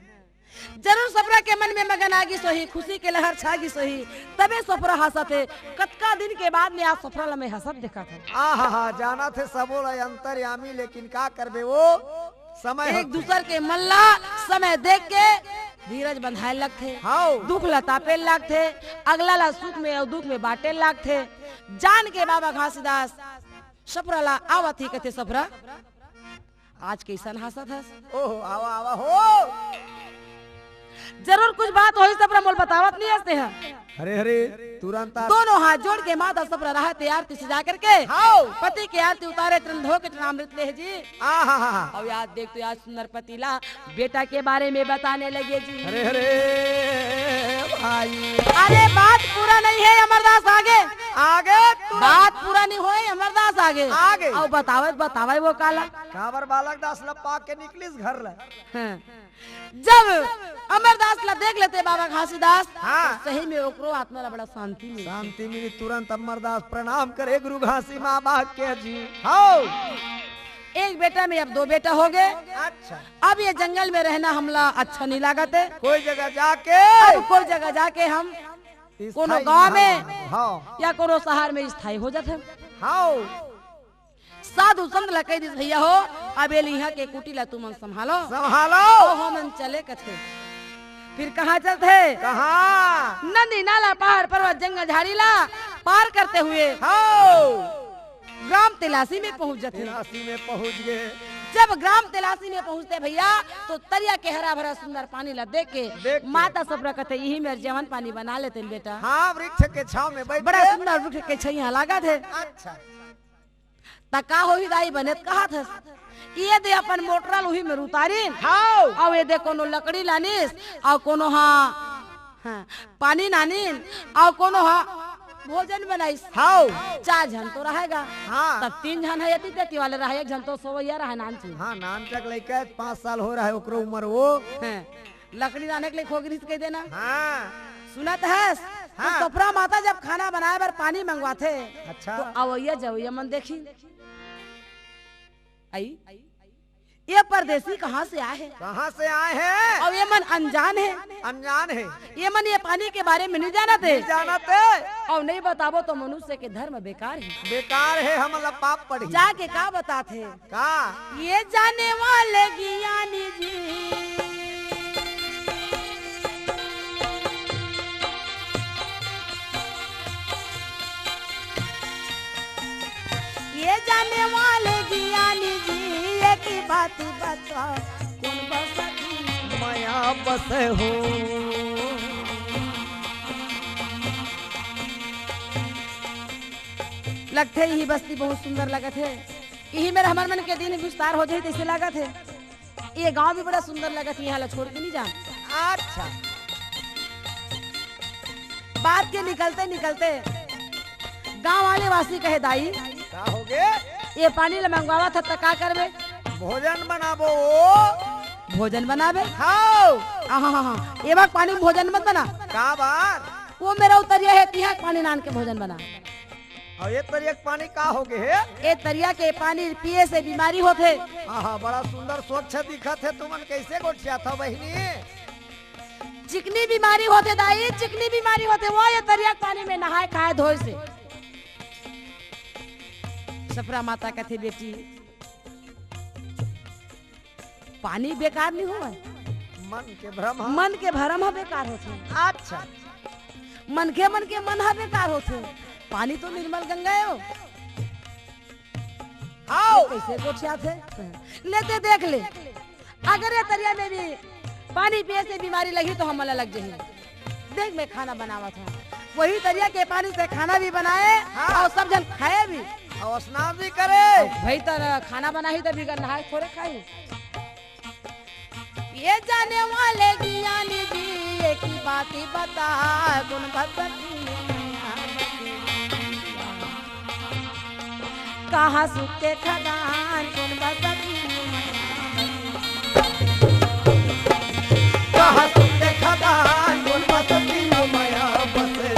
जरूर सफरा के मन में मगन आ गिस होही, खुशी के लहर छा गिस होही, तभे सफरा हाँसत हे। कतका दिन के बाद में आज सफरा ला मैं हाँसत देखत हँव। आहा हा, जानत हे सबो ला अंतर्यामी, लेकिन का करबे वो समय एक होथे। दूसर के मन ला समय देख के धीरज बंधाए लगथे। हाँ। दुख ला तापे लगथे, अगला ला सुख में अउ दुख में बांटे लगथे। जान के बाबा घासीदास सफरा ला आवत ही कथे, सफरा, आज कइसन हाँसत हस? ओहो, आवा, आवा हो। जरूर कुछ बात होही, सफरा मोला बतावत नहीं हस तेहा। हरे, हरे, तुरंत आ- दोनों हाथ जोड़ के माता सफरा रहत हे आरती सजा करके। हाँ। पति के आरती उतारे, चरण धो के चरणामृत ले हे जी। आहा हा हा। अउ याद देख तो याद सुंदर पति ला बेटा के बारे में बताने लगे जी। हरे हरे भाई। अरे बात पूरा नहीं हे अमरदास, आगे। आगे तू बात पूरा नहीं होय अमरदास, आगे। आगे। अउ बतावत बतावय वो काला। काबर बालक दास ला पाक के निकलिस घर ला। हाँ। जब अमरदास ला देख लेथे बाबा घासीदास, हाँ। तो सही में ओकरो आत्मा ला बड़ा शांति मिलथे। शांति मिली, तुरंत अमरदास प्रणाम करे गुरु घासी माँ बाग के जी। हाँ। एक बेटा में अब दो बेटा हो गे। अच्छा। अब ये जंगल में रहना हमला अच्छा नहीं लागत हे। कोई जगह जाके अब कोई जगह जाके हम कोनो गांव में हाँ। या कोनो शहर में स्थायी हो जात हे। हाँ। साधु संत ला कहि दिस, भैया हो, अब ये इहाँ के कुटी ला तुमन संभालो। संभालो। तो हमन चले कथे। फिर कहाँ चलथे? कहाँ? नदी, नाला, पहाड़, पर्वत, जंगल, झाड़ी ला पार करते हुए हाँ। ग्राम तेलासी में पहुँच जाथे। तेलासी में पहुँच गे। जब ग्राम तेलासी में पहुँचथे भैया, तो तरिया के हरा भरा सुंदर पानी ला देख के देख के। माता सफरा कथे, इही मेर जेवन पानी बना लेतेन बेटा। हाँ, वृक्ष के छाँव में बैठ बड़ा के। सुंदर वृक्ष के छैया लागत हे। अच्छा। त का होही दाई, बने त कहत हस। ये दे अपन मोटरा ल उही में उतारिन। हाँ। अउ ये दे कोनो लकड़ी लानिस, अउ कोनो हा, हाँ, पानी लानिन, अउ कोनो हा भोजन बनाइस। हाँ। चार झन तो रहय गा। हाँ। तब तीन झन हे, एती तेती वाले रहय, एक झन तो सोवइया रहय नानचुन। हाँ, नानचक लइका हे, पाँच साल हो रहय ओकरो उमर वो। हाँ। लकड़ी लाने के लिए खोगरिस कहि देना। हाँ। सुनत हस? हाँ। तो सफरा माता जब खाना बनाए बर पानी मंगवाथे, अच्छा। तो अवइया जवइया मन देखिन। आई? ये परदेसी कहाँ से आए हे? कहाँ से आए हे? अउ ये मन अनजान हे। अनजान हे। ये मन ये पानी के बारे में नहीं जानत हे। नहीं जानत हे। अउ नहीं बताबो तो मनुष्य के धर्म बेकार हे। बेकार हे, हमन ला पाप पड़ही। जाके का बताथे? का? ये जाने वाले ज्ञानी जी, ये जाने वाले ज्ञानी जी, एक बात बताओ, कौन बसा की मया बसे हो? लगथे इही बस्ती बहुत सुंदर लगत हे। इही मेर हमर मन के दिन विस्तार हो जाही तइसे लागत हे। ये गांव भी बड़ा सुंदर लगत हे, इहाँ ला छोड़ के नहीं जान। अच्छा। बात के निकलते निकलते गांव वाले वासी कहे, दाई, का हो गे? ये पानी ला मंगवावत हस त का करबे? भोजन बनाबो। भोजन बनाबे? हाँ। आहा, हा, हा। ये बार पानी में भोजन मत बना। का बार? वो मेर तरिया हे, तिहाँ पानी लान के भोजन बना। अउ ये तरिया के पानी का हो गे हे? ये तरिया के पानी पिए से बीमारी होथे। आहा, बड़ा सुंदर स्वच्छ दिखत हे, तुमन कइसे गोठियाथव बहिनी? चिकनी बीमारी होथे दाई, चिकनी बीमारी होथे, वो ये तरिया के पानी में नहाए खाए धोए से। सफरा माता कथे, बेटी, पानी बेकार नहीं होवय। मन के भरम ह। मन के भरम ह बेकार होथे। अच्छा। मनखे मन के मन ह बेकार होथे। पानी तो निर्मल गंगा हे ओ। हाँ। ये कइसे गोठियाथे? ले ते देख ले, अगर ये तरिया में भी पानी पिए से बीमारी लगही तो हमन ला लग जाही। देख, मैं खाना बनावत हँव। वही तरिया के पानी से खाना भी बनाए हाँ। अउ सब झन खाए भी। अउ स्नान भी करे। अउ भाई, त खाना बनाही त बिगर नहाए थोरे खाही। ये जाने वाले ज्ञानी जी, एक ही बात ही बता, गुण भगवती में। कहाँ सुख के खदान, कौन बसती में मया बसे। कहाँ सुख के खदान, कौन बसती में मया बसे।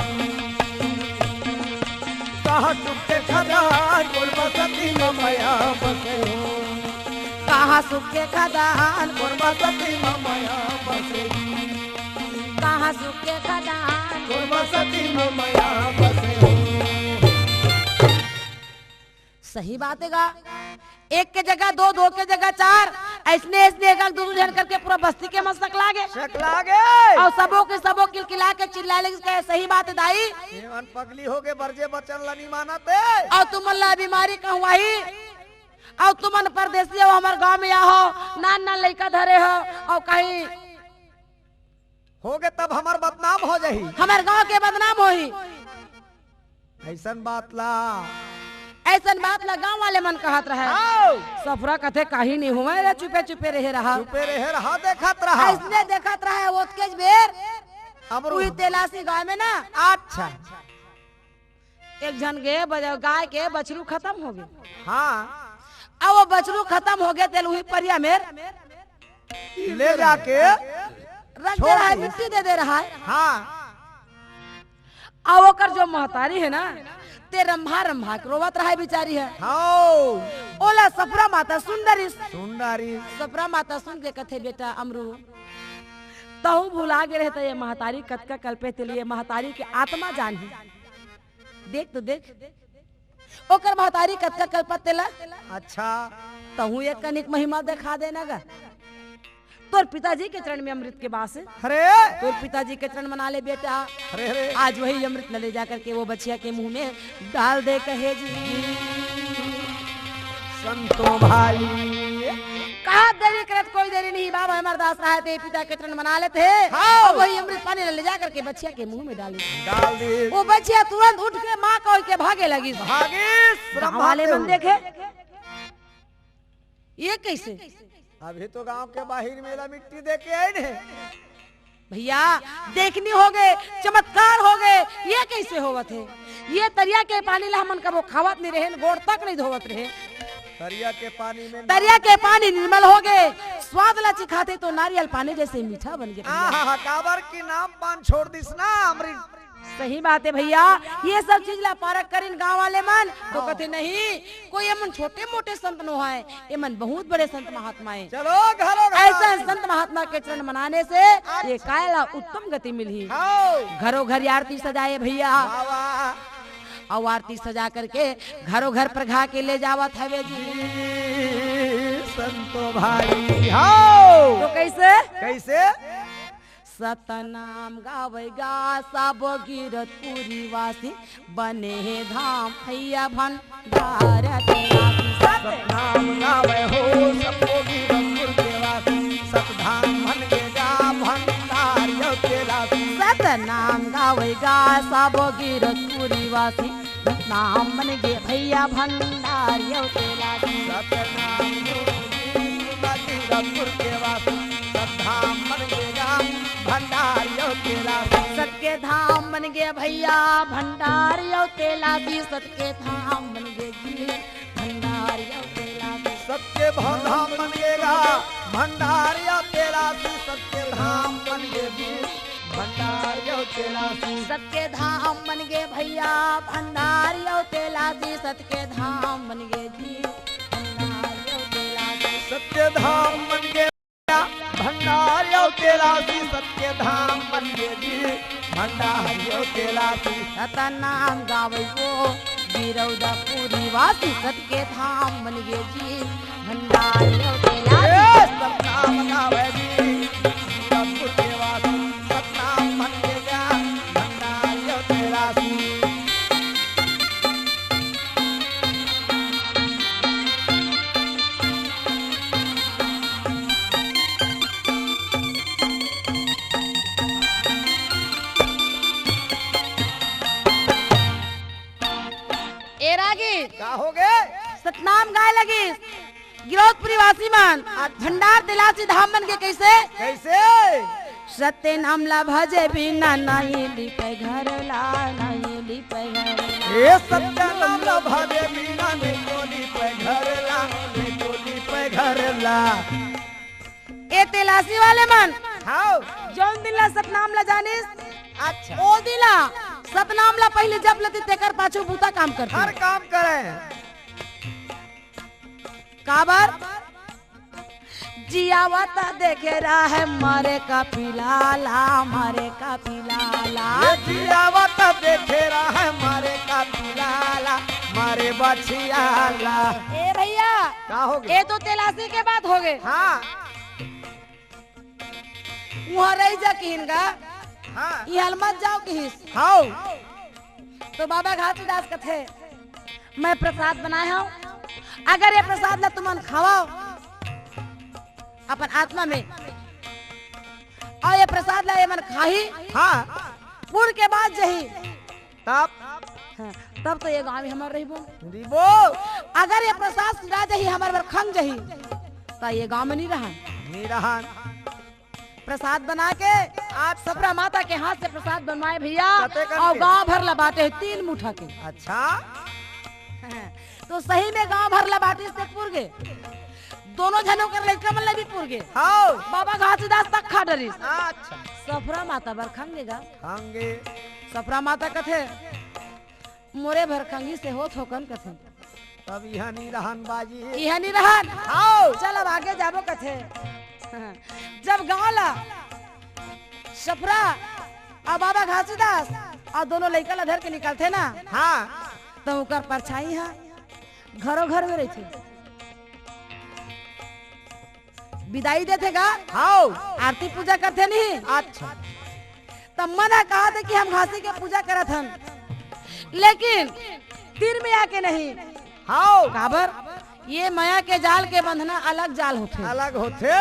कहाँ सुख के खदान, कौन बसती में मया बसे हो। कहाँ सुख के खदान, कौन बसती में मया बसे। कहाँ सुख के खदान, कौन बसती में मया बसे हो। सही बात हे गा। एक के जगह दो, दो के जगह चार, अइसने, अइसने एक, एक, दू, दू झन करके पूरा बस्ती के मन सकला गे। सकला गे। अउ सबो के सबो किलकिला के चिल्लाए लगिस, कहे, "सही बात हे दाई। एमन पगली होगे, बरजे बचन ल नी मानत हे। अउ तुमन ला बीमारी कहूँ आही, अउ तुमन परदेसी हो, हमर गाँव में आहो, नान नान लइका धरे हो, अउ कहीं होगे तब हमर बदनाम हो जाही। हमर गाँव के बदनाम होही।" अइसन बात ला। अइसन बात ला गाँव वाले मन कहत रहय। आओ। सफरा कथे, "काही नहीं हुआ रे, चुपे चुपे रहे रहा।" चुपे रहे रहा, देखत रहा। अइसने देखत रहा, ओतकेच बेर अमरूद। उही तेलासी गाँव में ना। अच्छा। एक झन गे बज-, गाय के बछरू खतम होगे। हाँ। अब वो बछरू खतम होगे, तेला उही परिया मेर ले जाके रख दे रहा हे, छोड़ दी। मिट्टी दे दे रहा हे। हाँ। अब ओकर जो महतारी हे ना, ते रंभा रंभा के रोवत रहा हे बिचारी हे। हाँ। ओला सफरा माता सुन डरिस। सुन डरिस। सफरा माता सुन के कथे, "बेटा अमरू, तहूँ भुला गे रहे त ये महतारी कतका कलपे, तेला ये महतारी के आत्मा जानही।" देख तो देख, ओकर महतारी कतका कलपत तेला। अच्छा। तहूँ एक कनिक महिमा देखा देना गा। तोर पिताजी के चरण में अमृत के बास हे। अरे। तोर पिताजी के चरण मना ले बेटा। अरे, अरे। आज वही अमृत ल ले जा करके वो बछिया के मुँह में डाल दे कहे जी। संतो भाई। कहा देरी करत कोई देरी नहीं, बाबा अमरदास रहा हे ते पिता के चरण मना लेथे। हाँ। अब वही अमृत पानी ल ले जा करके बछिया के मुँह में डाल दे। डाल दे। वो बछिया तुरंत उठ के माँ कहि के भागे लगिस। भागिस, गाँव वाले मन देखे, ये कइसे? अभी तो गाँव के बाहिर में ला मिट्टी दे के आइन हे। भइया, देखनी होगे, चमत्कार होगे, ये कइसे होवत हे? ये तरिया के पानी ला हमन कभू खावत नइ रहेन, गोड़ तक नइ धोवत रहेन। तरिया के पानी में तरिया के पानी निर्मल होगे, स्वाद ला चिखाथे तो नारियल पानी जइसे मीठा बन गे भइया। आहा, काबर कि नाम पान छोड़ दिस ना अमृत। सही बात हे भइया, ये सब चीज ला पारख करिन गाँव वाले मन, तो हाँ। कथे नहीं, कोई एमन छोटे मोटे संत नोहय, एमन बहुत बड़े संत महात्मा हे। चलो घरो घर। अइसन संत महात्मा के चरण मनाने से अच्छा। ये काय ला उत्तम गति मिलही। हाँ। घरो घर आरती सजाए भइया। वाह, वाह। अउ आरती सजा करके घरो घर परघा के ले जावत हवे जी। संतो भाई, हाँ। तो कइसे? कइसे? सतनाम गावय गा सब गिरतपुरी वासी, बने हे धाम भइया भंडार के रासी। सतनाम गावय हो सब गिरतपुर के वासी, सतधाम बन गे गा भंडार अउ तेलासी। सतनाम गावय गा सब गिरतपुरी वासी, सतनाम बन गे भइया भंडार अउ तेलासी। सतनाम गिरतपुर के वासी, सतधाम बन गे गा भंडार अउ तेलासी। सत के धाम बन गे भइया भंडार अउ तेलासी, सत के धाम बन गे जी भंडार अउ तेलासी। सत के धाम बन गे गा भंडार अउ तेलासी, सत के धाम बन गे जी भंडार अउ तेलासी। सत के धाम बन गे भइया भंडार अउ तेलासी, सत के धाम बन गे जी भंडार अउ तेलासी। सत के धाम बन गे भंडार अउ तेलासी, सत के धाम बन गे जी भंडार अउ तेलासी। सतनाम गावय वो गिरौदापुरी वासी, सत के धाम बन गे जी भंडार अउ तेलासी। ए, सतनाम गावय जी गिरौदापुर के वासी, सतनाम बन गे गा भंडार अउ तेलासी। नाम गाय लगिस। गिरौदपुरी वासी मन, अच्छा। भंडार तेलासी धाम बन गे। कइसे? कइसे? सत्य नाम ला भजे बिना, नहीं लिपे घर ला, नहीं लिपे घर ला। ए सत्य नाम ला भजे बिना, नहीं तो लिपे घर ला, नहीं तो लिपे घर ला। ए तेलासी वाले मन, हाँ। जौन दिन ला सतनाम ला जानिस, अच्छा। ओ दिन ला सतनाम ला पहिले जप लेती, तेकर पाछू बूता काम करती। हर काम करे। काबर? जियावत देखे रहे मरे का पिलाला, मरे का पिलाला। ये जियावत देखे रहे मरे का पिलाला, मरे बछियाला। ए भइया, का हो गे? ए तो तेलासी के बात हो गे। हाँ। उहाँ रहि जा किहिन गा। हाँ। इहाँ मत जाव किहिस। हाँ। तो बाबा घासीदास कथे, मैं प्रसाद बनाए हँव, अगर ये प्रसाद ला तुमन खावव अपन आत्मा में, अउ ये प्रसाद ला ये मन खाही, हाँ। पुर के बाद जही, तब? हाँ, तब तो ये गाँव में हमर रहिबो। रहिबो। अगर ये प्रसाद सिरा जही, हमर बर खंग जही, त ये गाँव में नी रहन। नी रहन। प्रसाद बना के आज सफरा माता के हाथ से प्रसाद बनवाए भइया, कते कन अउ के? गाँव भर ला बाँटे हे तीन मुठा के। अच्छा। हाँ, तो सही में गाँव भर ला बाँटिस ते पुर गे। दोनों झन ओकर लइका मन ला भी पुर गे। हाँ। बाबा घासीदास तक खा डरिस। अच्छा। सफरा माता बर खंग गा। खंग गे। सफरा माता कथे, मोरे भर खंगी से होत हो कन कथे। तब इहाँ नी रहन बाजी। इहाँ नी रहन। हाँ। चल अब आगे जाबो कथे। जब गाँव ला सफरा अउ बाबा घासीदास अउ दोनों लइका ला धर के निकलथे ना, हाँ। त ओकर परछाई ह घरो घर में रहिथे। बिदाई देथे गा? हाँ। आरती पूजा करथे नहीं? अच्छा। त मन ह कहाथे कि हम घासी के पूजा करत हन, लेकिन तीर में आके नहीं। हाँ। काबर? ये मया के जाल के बंधना अलग जाल होथे। अलग होथे।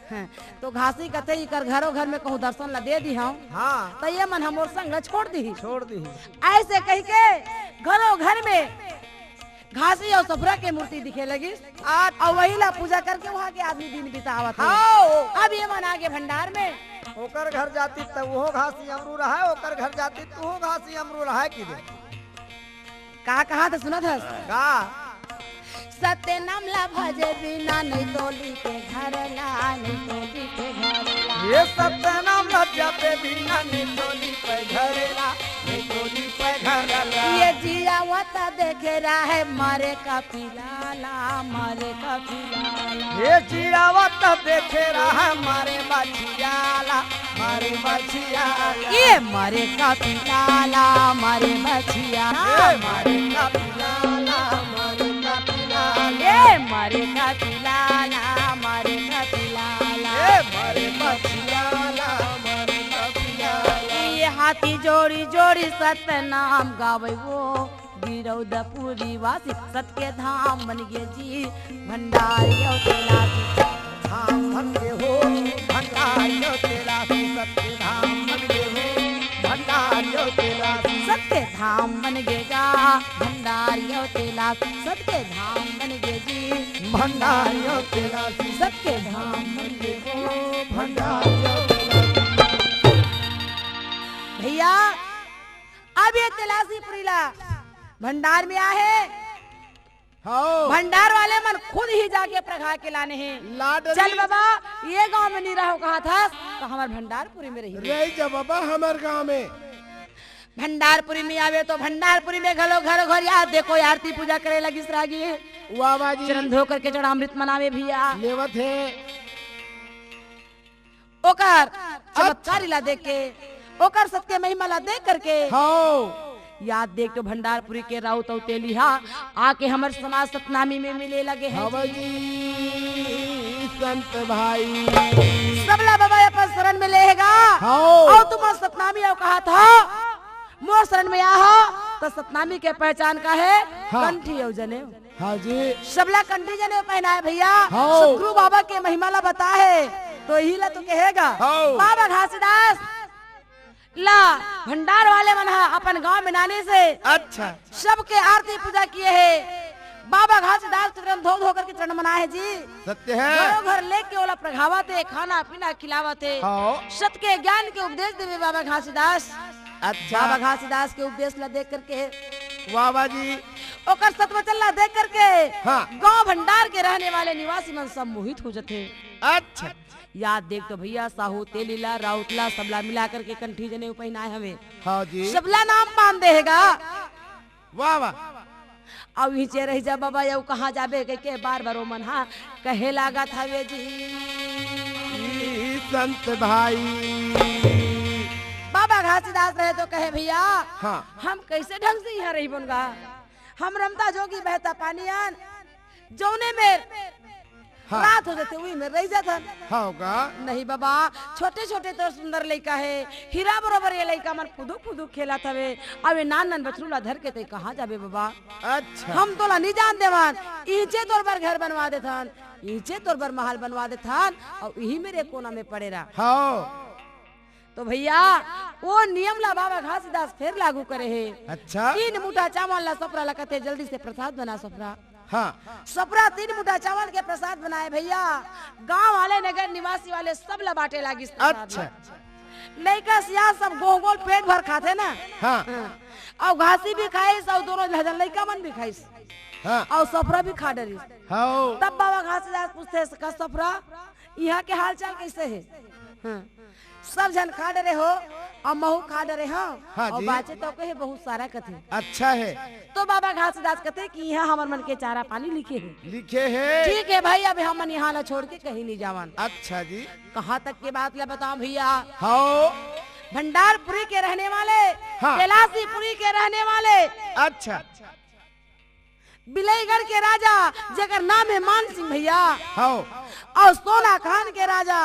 हाँ, तो घासी कथे, इकर घरो घर में कहूँ दर्शन ला दे दिहँव, हाँ। त ये मन ह मोर संग ला छोड़ दिही। छोड़ दिही। अइसे कहिके घरो घर में घासी अउ सफरा के मूर्ति दिखे लगिस। अच्छा। अउ वही ला पूजा करके उहाँ के आदमी दिन बितावत हे। हाँ। अब ये मन आगे भंडार में। ओकर घर जाती त उहो घासी अमरू रहय, ओकर घर जाती त उहो घासी अमरू रहय कि दे। का कहाथे सुनत हस? का? सत्य नाम ला भजे बिना, नहीं तो लिपे घर ला, नहीं तो लिपे घर ला। ये सत्य नाम ला जपे बिना, नहीं तो लिपे घर ला, नहीं तो लिपे घर ला। ये जियावत देखे रहे मरे का पिलाला, मरे का पिलाला। ये जियावत देखे रहे मरे बछियाला, मरे बछियाला। ये मरे का पिलाला, मरे बछियाला। ये मरे का पिलाला, मरे का पिलाला। ये मरे का पिलाला, मरे का पिलाला। ये मरे बछियाला, मरे का पिलाला। ये हाथी जोड़ी जोड़ी सतनाम गावे वो। गिरौदपुरी वासी सत के धाम बन गे जी, भंडारी अउ तेलासी। धाम बन गे हो, भंडारी अउ तेलासी, सत के धाम बन गे हो, भंडारी अउ तेलासी। सत के धाम बन गे गा, भंडारी अउ तेलासी, सत के धाम बन गे जी, भंडारी अउ तेलासी, सत के धाम बन गे हो, भंडारी अउ तेलासी। भइया, अब ये तेलासीपुरी ला भंडार में आहे। हाँ। भंडार वाले मन खुद ही जाके प्रगा के लाने हे। ला डरी। चल बाबा, ये गांव में नी रहो कहाथस, त हमर भंडारपुरी में रही। रही जा बाबा हमर गांव में। भंडारपुरी में आवे तो भंडारपुरी में घलो घरो घर या देखो आरती पूजा करे लगिस रागी। वाह वाह जी। चरण धो करके चरणामृत मनावे भइया। लेवत हे। ओकर चमत्कारी ला देख के, ओकर सत के महिमा ला देख करके, हाँ। या देख तो भंडारपुरी के राउत अउ तेली हा आके हमर समाज सतनामी में मिले लगे हे। हाँ जी, संत भाई। सबला बाबा अपन शरण में ले हे गा। हाँ। अउ तुमन सतनामी अउ कहाथव, मोर शरण में आहा, त सतनामी के पहचान का हे? हाँ। कंठी अउ जनेऊ। हाँ जी। सबला कंठी जनेऊ पहनाए भइया। हाँ। सतगुरु बाबा के महिमा ला बताए हे, तो इही ला तो कहे गा। हाँ। बाबा घासीदास ला भंडार वाले मन हा अपन गांव में लाने से अच्छा। सबके आरती पूजा किए हे। बाबा घासीदास के चरण धो धो करके चरण मनाए हे जी। सत्य हे। घरों घर लेके ओला प्रघावत हे, खाना पीना खिलावत हे। हाँ। सत के ज्ञान के उपदेश देवे बाबा घासीदास। अच्छा। बाबा घासीदास के उपदेश ला देख करके, वाह, वाह जी। ओकर सतवचन ला देख करके, हाँ। गांव भंडार के रहने वाले निवासी मन सब मोहित हो जथे। अच्छा। याद देख तो भैया, साहू तेली ला, राउत ला, सबला मिला करके कंठी जनेऊ पहिनाए हवे। हाँ जी। सबला नाम बांध दे हे गा। वाह, वाह। अउ इहिंचे रहि जा बाबा, अउ कहाँ जाबे कहिके बार बार ओमन हा कहे लागत हवे जी। ई संत भाई। बाबा घासीदास रहे तो कहे, भैया, हाँ। हम कैसे ढंग से इहाँ रहिबोन गा? हम रमता जोगी बहता पानी अन, जौने मेर हाँ। रात हो जाथे, उही मेर रहि जाथन। हाँ का? नहीं बाबा, छोटे छोटे तो सुंदर लइका हे, हीरा बरोबर ये लइका मन फुदुक फुदुक खेलत हवे। अउ ये नान नान बछरू ला धर के तैं कहाँ जाबे बाबा? अच्छा। हम तोला नी जान देवन, इहिंचे तोर बर घर बनवा देथन, इहिंचे तोर बर महल बनवा देथन, अउ इही मेर कोना में पड़े रह। हाँ। तो भैया, वो नियम ला बाबा घासीदास फेर लागू करे हे। अच्छा। तीन मुठा चावल ला सफरा ला कथे, जल्दी से प्रसाद बना सफरा। हाँ। सफरा तीन मुठा चावल के प्रसाद बनाए भैया। गांव वाले नगर निवासी वाले सब ला बांटे लागिस प्रसाद ला। अच्छा। लइका सियान सब गोह गोल पेट भर खाथे ना। हाँ। हाँ। अउ घासी भी खाइस अउ दोनों झन लइका मन भी खाइस। हाँ। अउ सफरा भी खा डरिस। हाँ। तब बाबा घासीदास पूछथे, का सफरा, इहाँ के हाल चाल कैसे हे? हाँ। सब झन खा डरे हो, अउ महू खा डरे हो, हाँ अउ जी। बाचे तो कहे बहुत सारा कथे। अच्छा हे। तो बाबा घासीदास कथे कि इहाँ हमर मन के चारा पानी लिखे हे। लिखे हे। ठीक हे भाई, अब हमन इहाँ ला छोड़ के कहीं नहीं जावन। अच्छा जी। कहाँ तक के बात ला बताओ भैया? हाँ। भंडारपुरी के रहने वाले, हाँ। कैलासीपुरी के रहने वाले। अच्छा। बिलईगढ़ के राजा, जेकर नाम हे मान सिंह भैया। हाँ। अउ सोनाखान के राजा,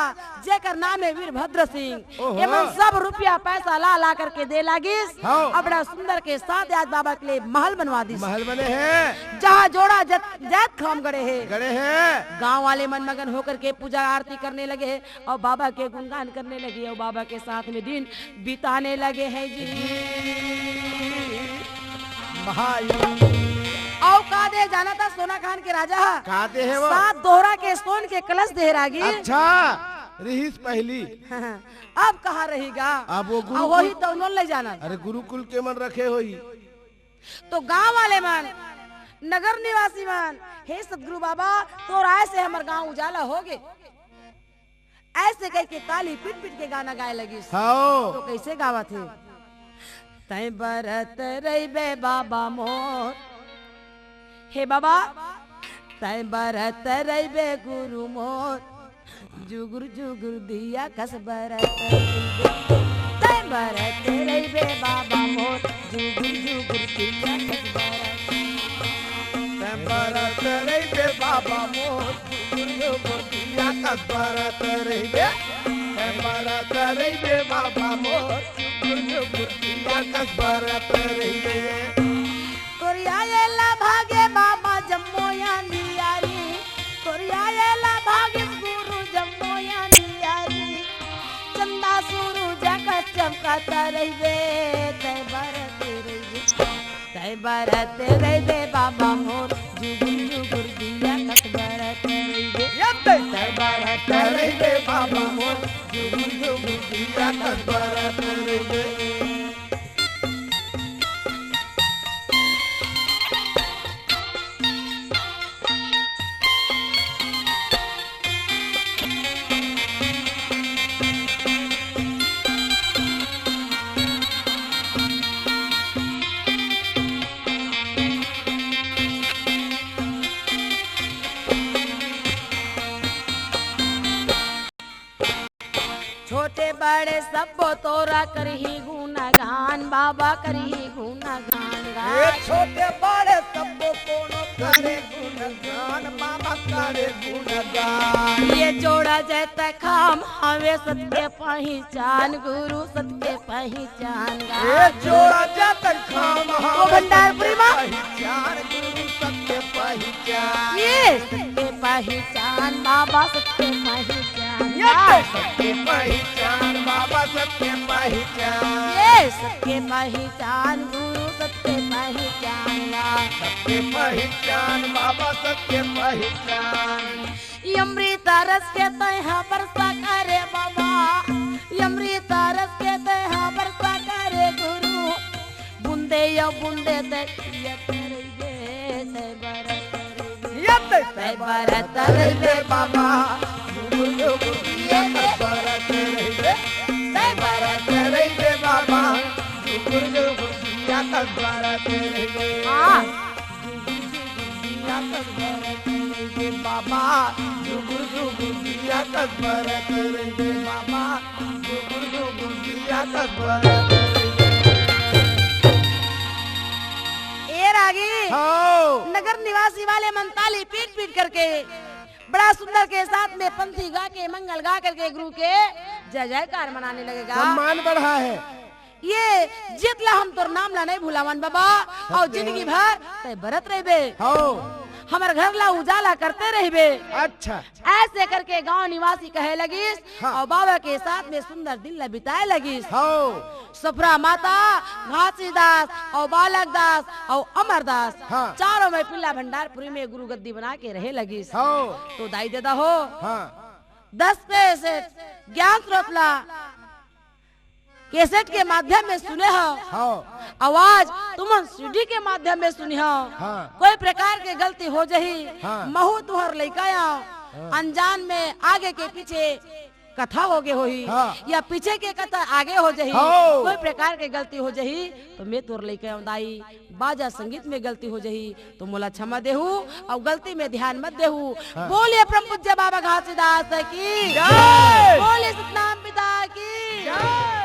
जेकर नाम हे वीरभद्र सिंह। ओहो। एमन सब रुपया पैसा ला ला करके दे लागिस। हाँ। अउ बड़ा सुंदर के सात याद बाबा के लिए महल बनवा दिस। महल बने हे। जहाँ जोड़ा जत-, जात खाम गड़े हे। गड़े हे। गांव वाले मन मगन होकर के पूजा आरती करने लगे हे। अउ बाबा के गुणगान करने लगे, अउ बाबा के साथ में दिन बिताने लगे हे जी। भाई। अउ का दे हे जानत हा सोनाखान के राजा हा? का दे हे वो? सात दोहरा के सोन के कलश दे हे रागी। अच्छा, रिहिस पहली। अब कहाँ रही गा? अब वो गुरु अब वही कुल तो उन्होंने ले जाना। अरे गुरुकुल के मन रखे होही। तो गांव वाले मन, नगर निवासी मन, हे सतगुरु बाबा, तोर आय से हमर गांव उजाला हो गे। ऐसे कहिके ताली पीट पीट के गाना गाए लगिस। हाँ। तो कैसे गावत हे? तैं बरत रहिबे बाबा मोर, हे बाबा, तैं बरत रहिबे गुरु मोर, जुगुर जुगुर दिया कस बरत रहिबे। तैं बरत रहिबे बाबा मोर, जुगुर जुगुर दिया कस बरत। तैं बरत रहिबे बाबा मोर, जुगुर जुगुर दिया कस बरत रहिबे। तैं बरत रहिबे बाबा मोर, जुगुर जुगुर दिया कस बरत रहिबे। तोर आय ला भागे बाबा जम्मो अंधियारी, तोर आय ला भागे गुरु जम्मो अंधियारी। चंदा सुरुज कस चमकत रहिबे, तैं बरत रहिबे। तैं बरत रहिबे बाबा मोर, जुगुर जुगुर दिया कस बरत रहिबे। तैं बरत रहिबे बाबा मोर, जुगुर जुगुर दिया कस बरत रहिबे। छोटे बड़े सब्बो तोर करही गुणगान, बाबा करही गुणगान गा। ए छोटे बड़े सब्बो कोनो करे गुणगान, बाबा करे गुणगान। ये जोड़ा जैत खाम हवे सत के पहिचान, गुरु सत के पहिचान गा। ए जोड़ा जैत खाम हवे भंडारपुरी मा। पहिचान, गुरु सत के पहिचान। ये सत के पहिचान, बाबा सत के पहिचान। ये तो सत के पहिचान, बाबा सत के पहिचान। ये सत के पहिचान, गुरु सत्य पहचान ला। सत्य पहचान बाबा, सत्य पहचान। अमृत रस के तैं हा बरसा करे बाबा, अमृत रस के तैं हा बरसा करे गुरु। बूंदे या बूंदे तैं पियत रहिबे, तैं बरत रहिबे। या तैं, तैं बरत रहिबे बाबा, जुगुर जुगुर जिया तैं बरत रहिबे। तैं बरत रहिबे बाबा, जुगुर जुगुर जिया तैं बरत रहिबे। हाँ। जुगुर जुगुर जिया तैं बरत रहिबे बाबा, जुगुर जुगुर जिया तैं बरत रहिबे बाबा, जुगुर जुगुर जिया तैं बरत रहिबे। ए रागी, हाँ। नगर निवासी वाले मन ताली पीट पीट करके बड़ा सुंदर के साथ में पंथी गा के, मंगल गा करके गुरु के जय जयकार मनाने लगेगा। सम्मान बढ़ा है। ये जित ला हम तोर नाम ला नहीं भुलावन बाबा, और जिंदगी भर तैं बरत रहिबे। हाँ। हमर घर ला उजाला करते रहिबे। अच्छा। ऐसे करके गांव निवासी कहे लगिस, हाँ। और बाबा के साथ में सुंदर दिन ला बिताए लगिस। हाँ। सफरा माता, घासीदास और बालकदास और अमरदास, हाँ। चारों में पिल्ला भंडारपुरी में गुरु गद्दी बना के रहे लगिस। हाँ। तो दाई ददा हो, हाँ। दस कैसेट ज्ञान स्रोत ला कैसेट के माध्यम में सुने हो। हाँ। आवाज तुमन सीडी के माध्यम में सुनी हो। हाँ। कोई प्रकार के गलती हो जही, हाँ। महू तुहर लइका आंव, हाँ। अनजान में आगे के पीछे कथा हो गे होही, हाँ। या पीछे के कथा आगे हो जही, हाँ। कोई प्रकार के गलती हो जही, तो मैं तोर लइका आंव दाई, बाजा संगीत में गलती हो जही, तो मोला क्षमा देहू, और गलती में ध्यान मत देहू। हाँ। बोलिए परम पूज्य बाबा घासीदास की जय। बोलिए सतनाम पिता की जय।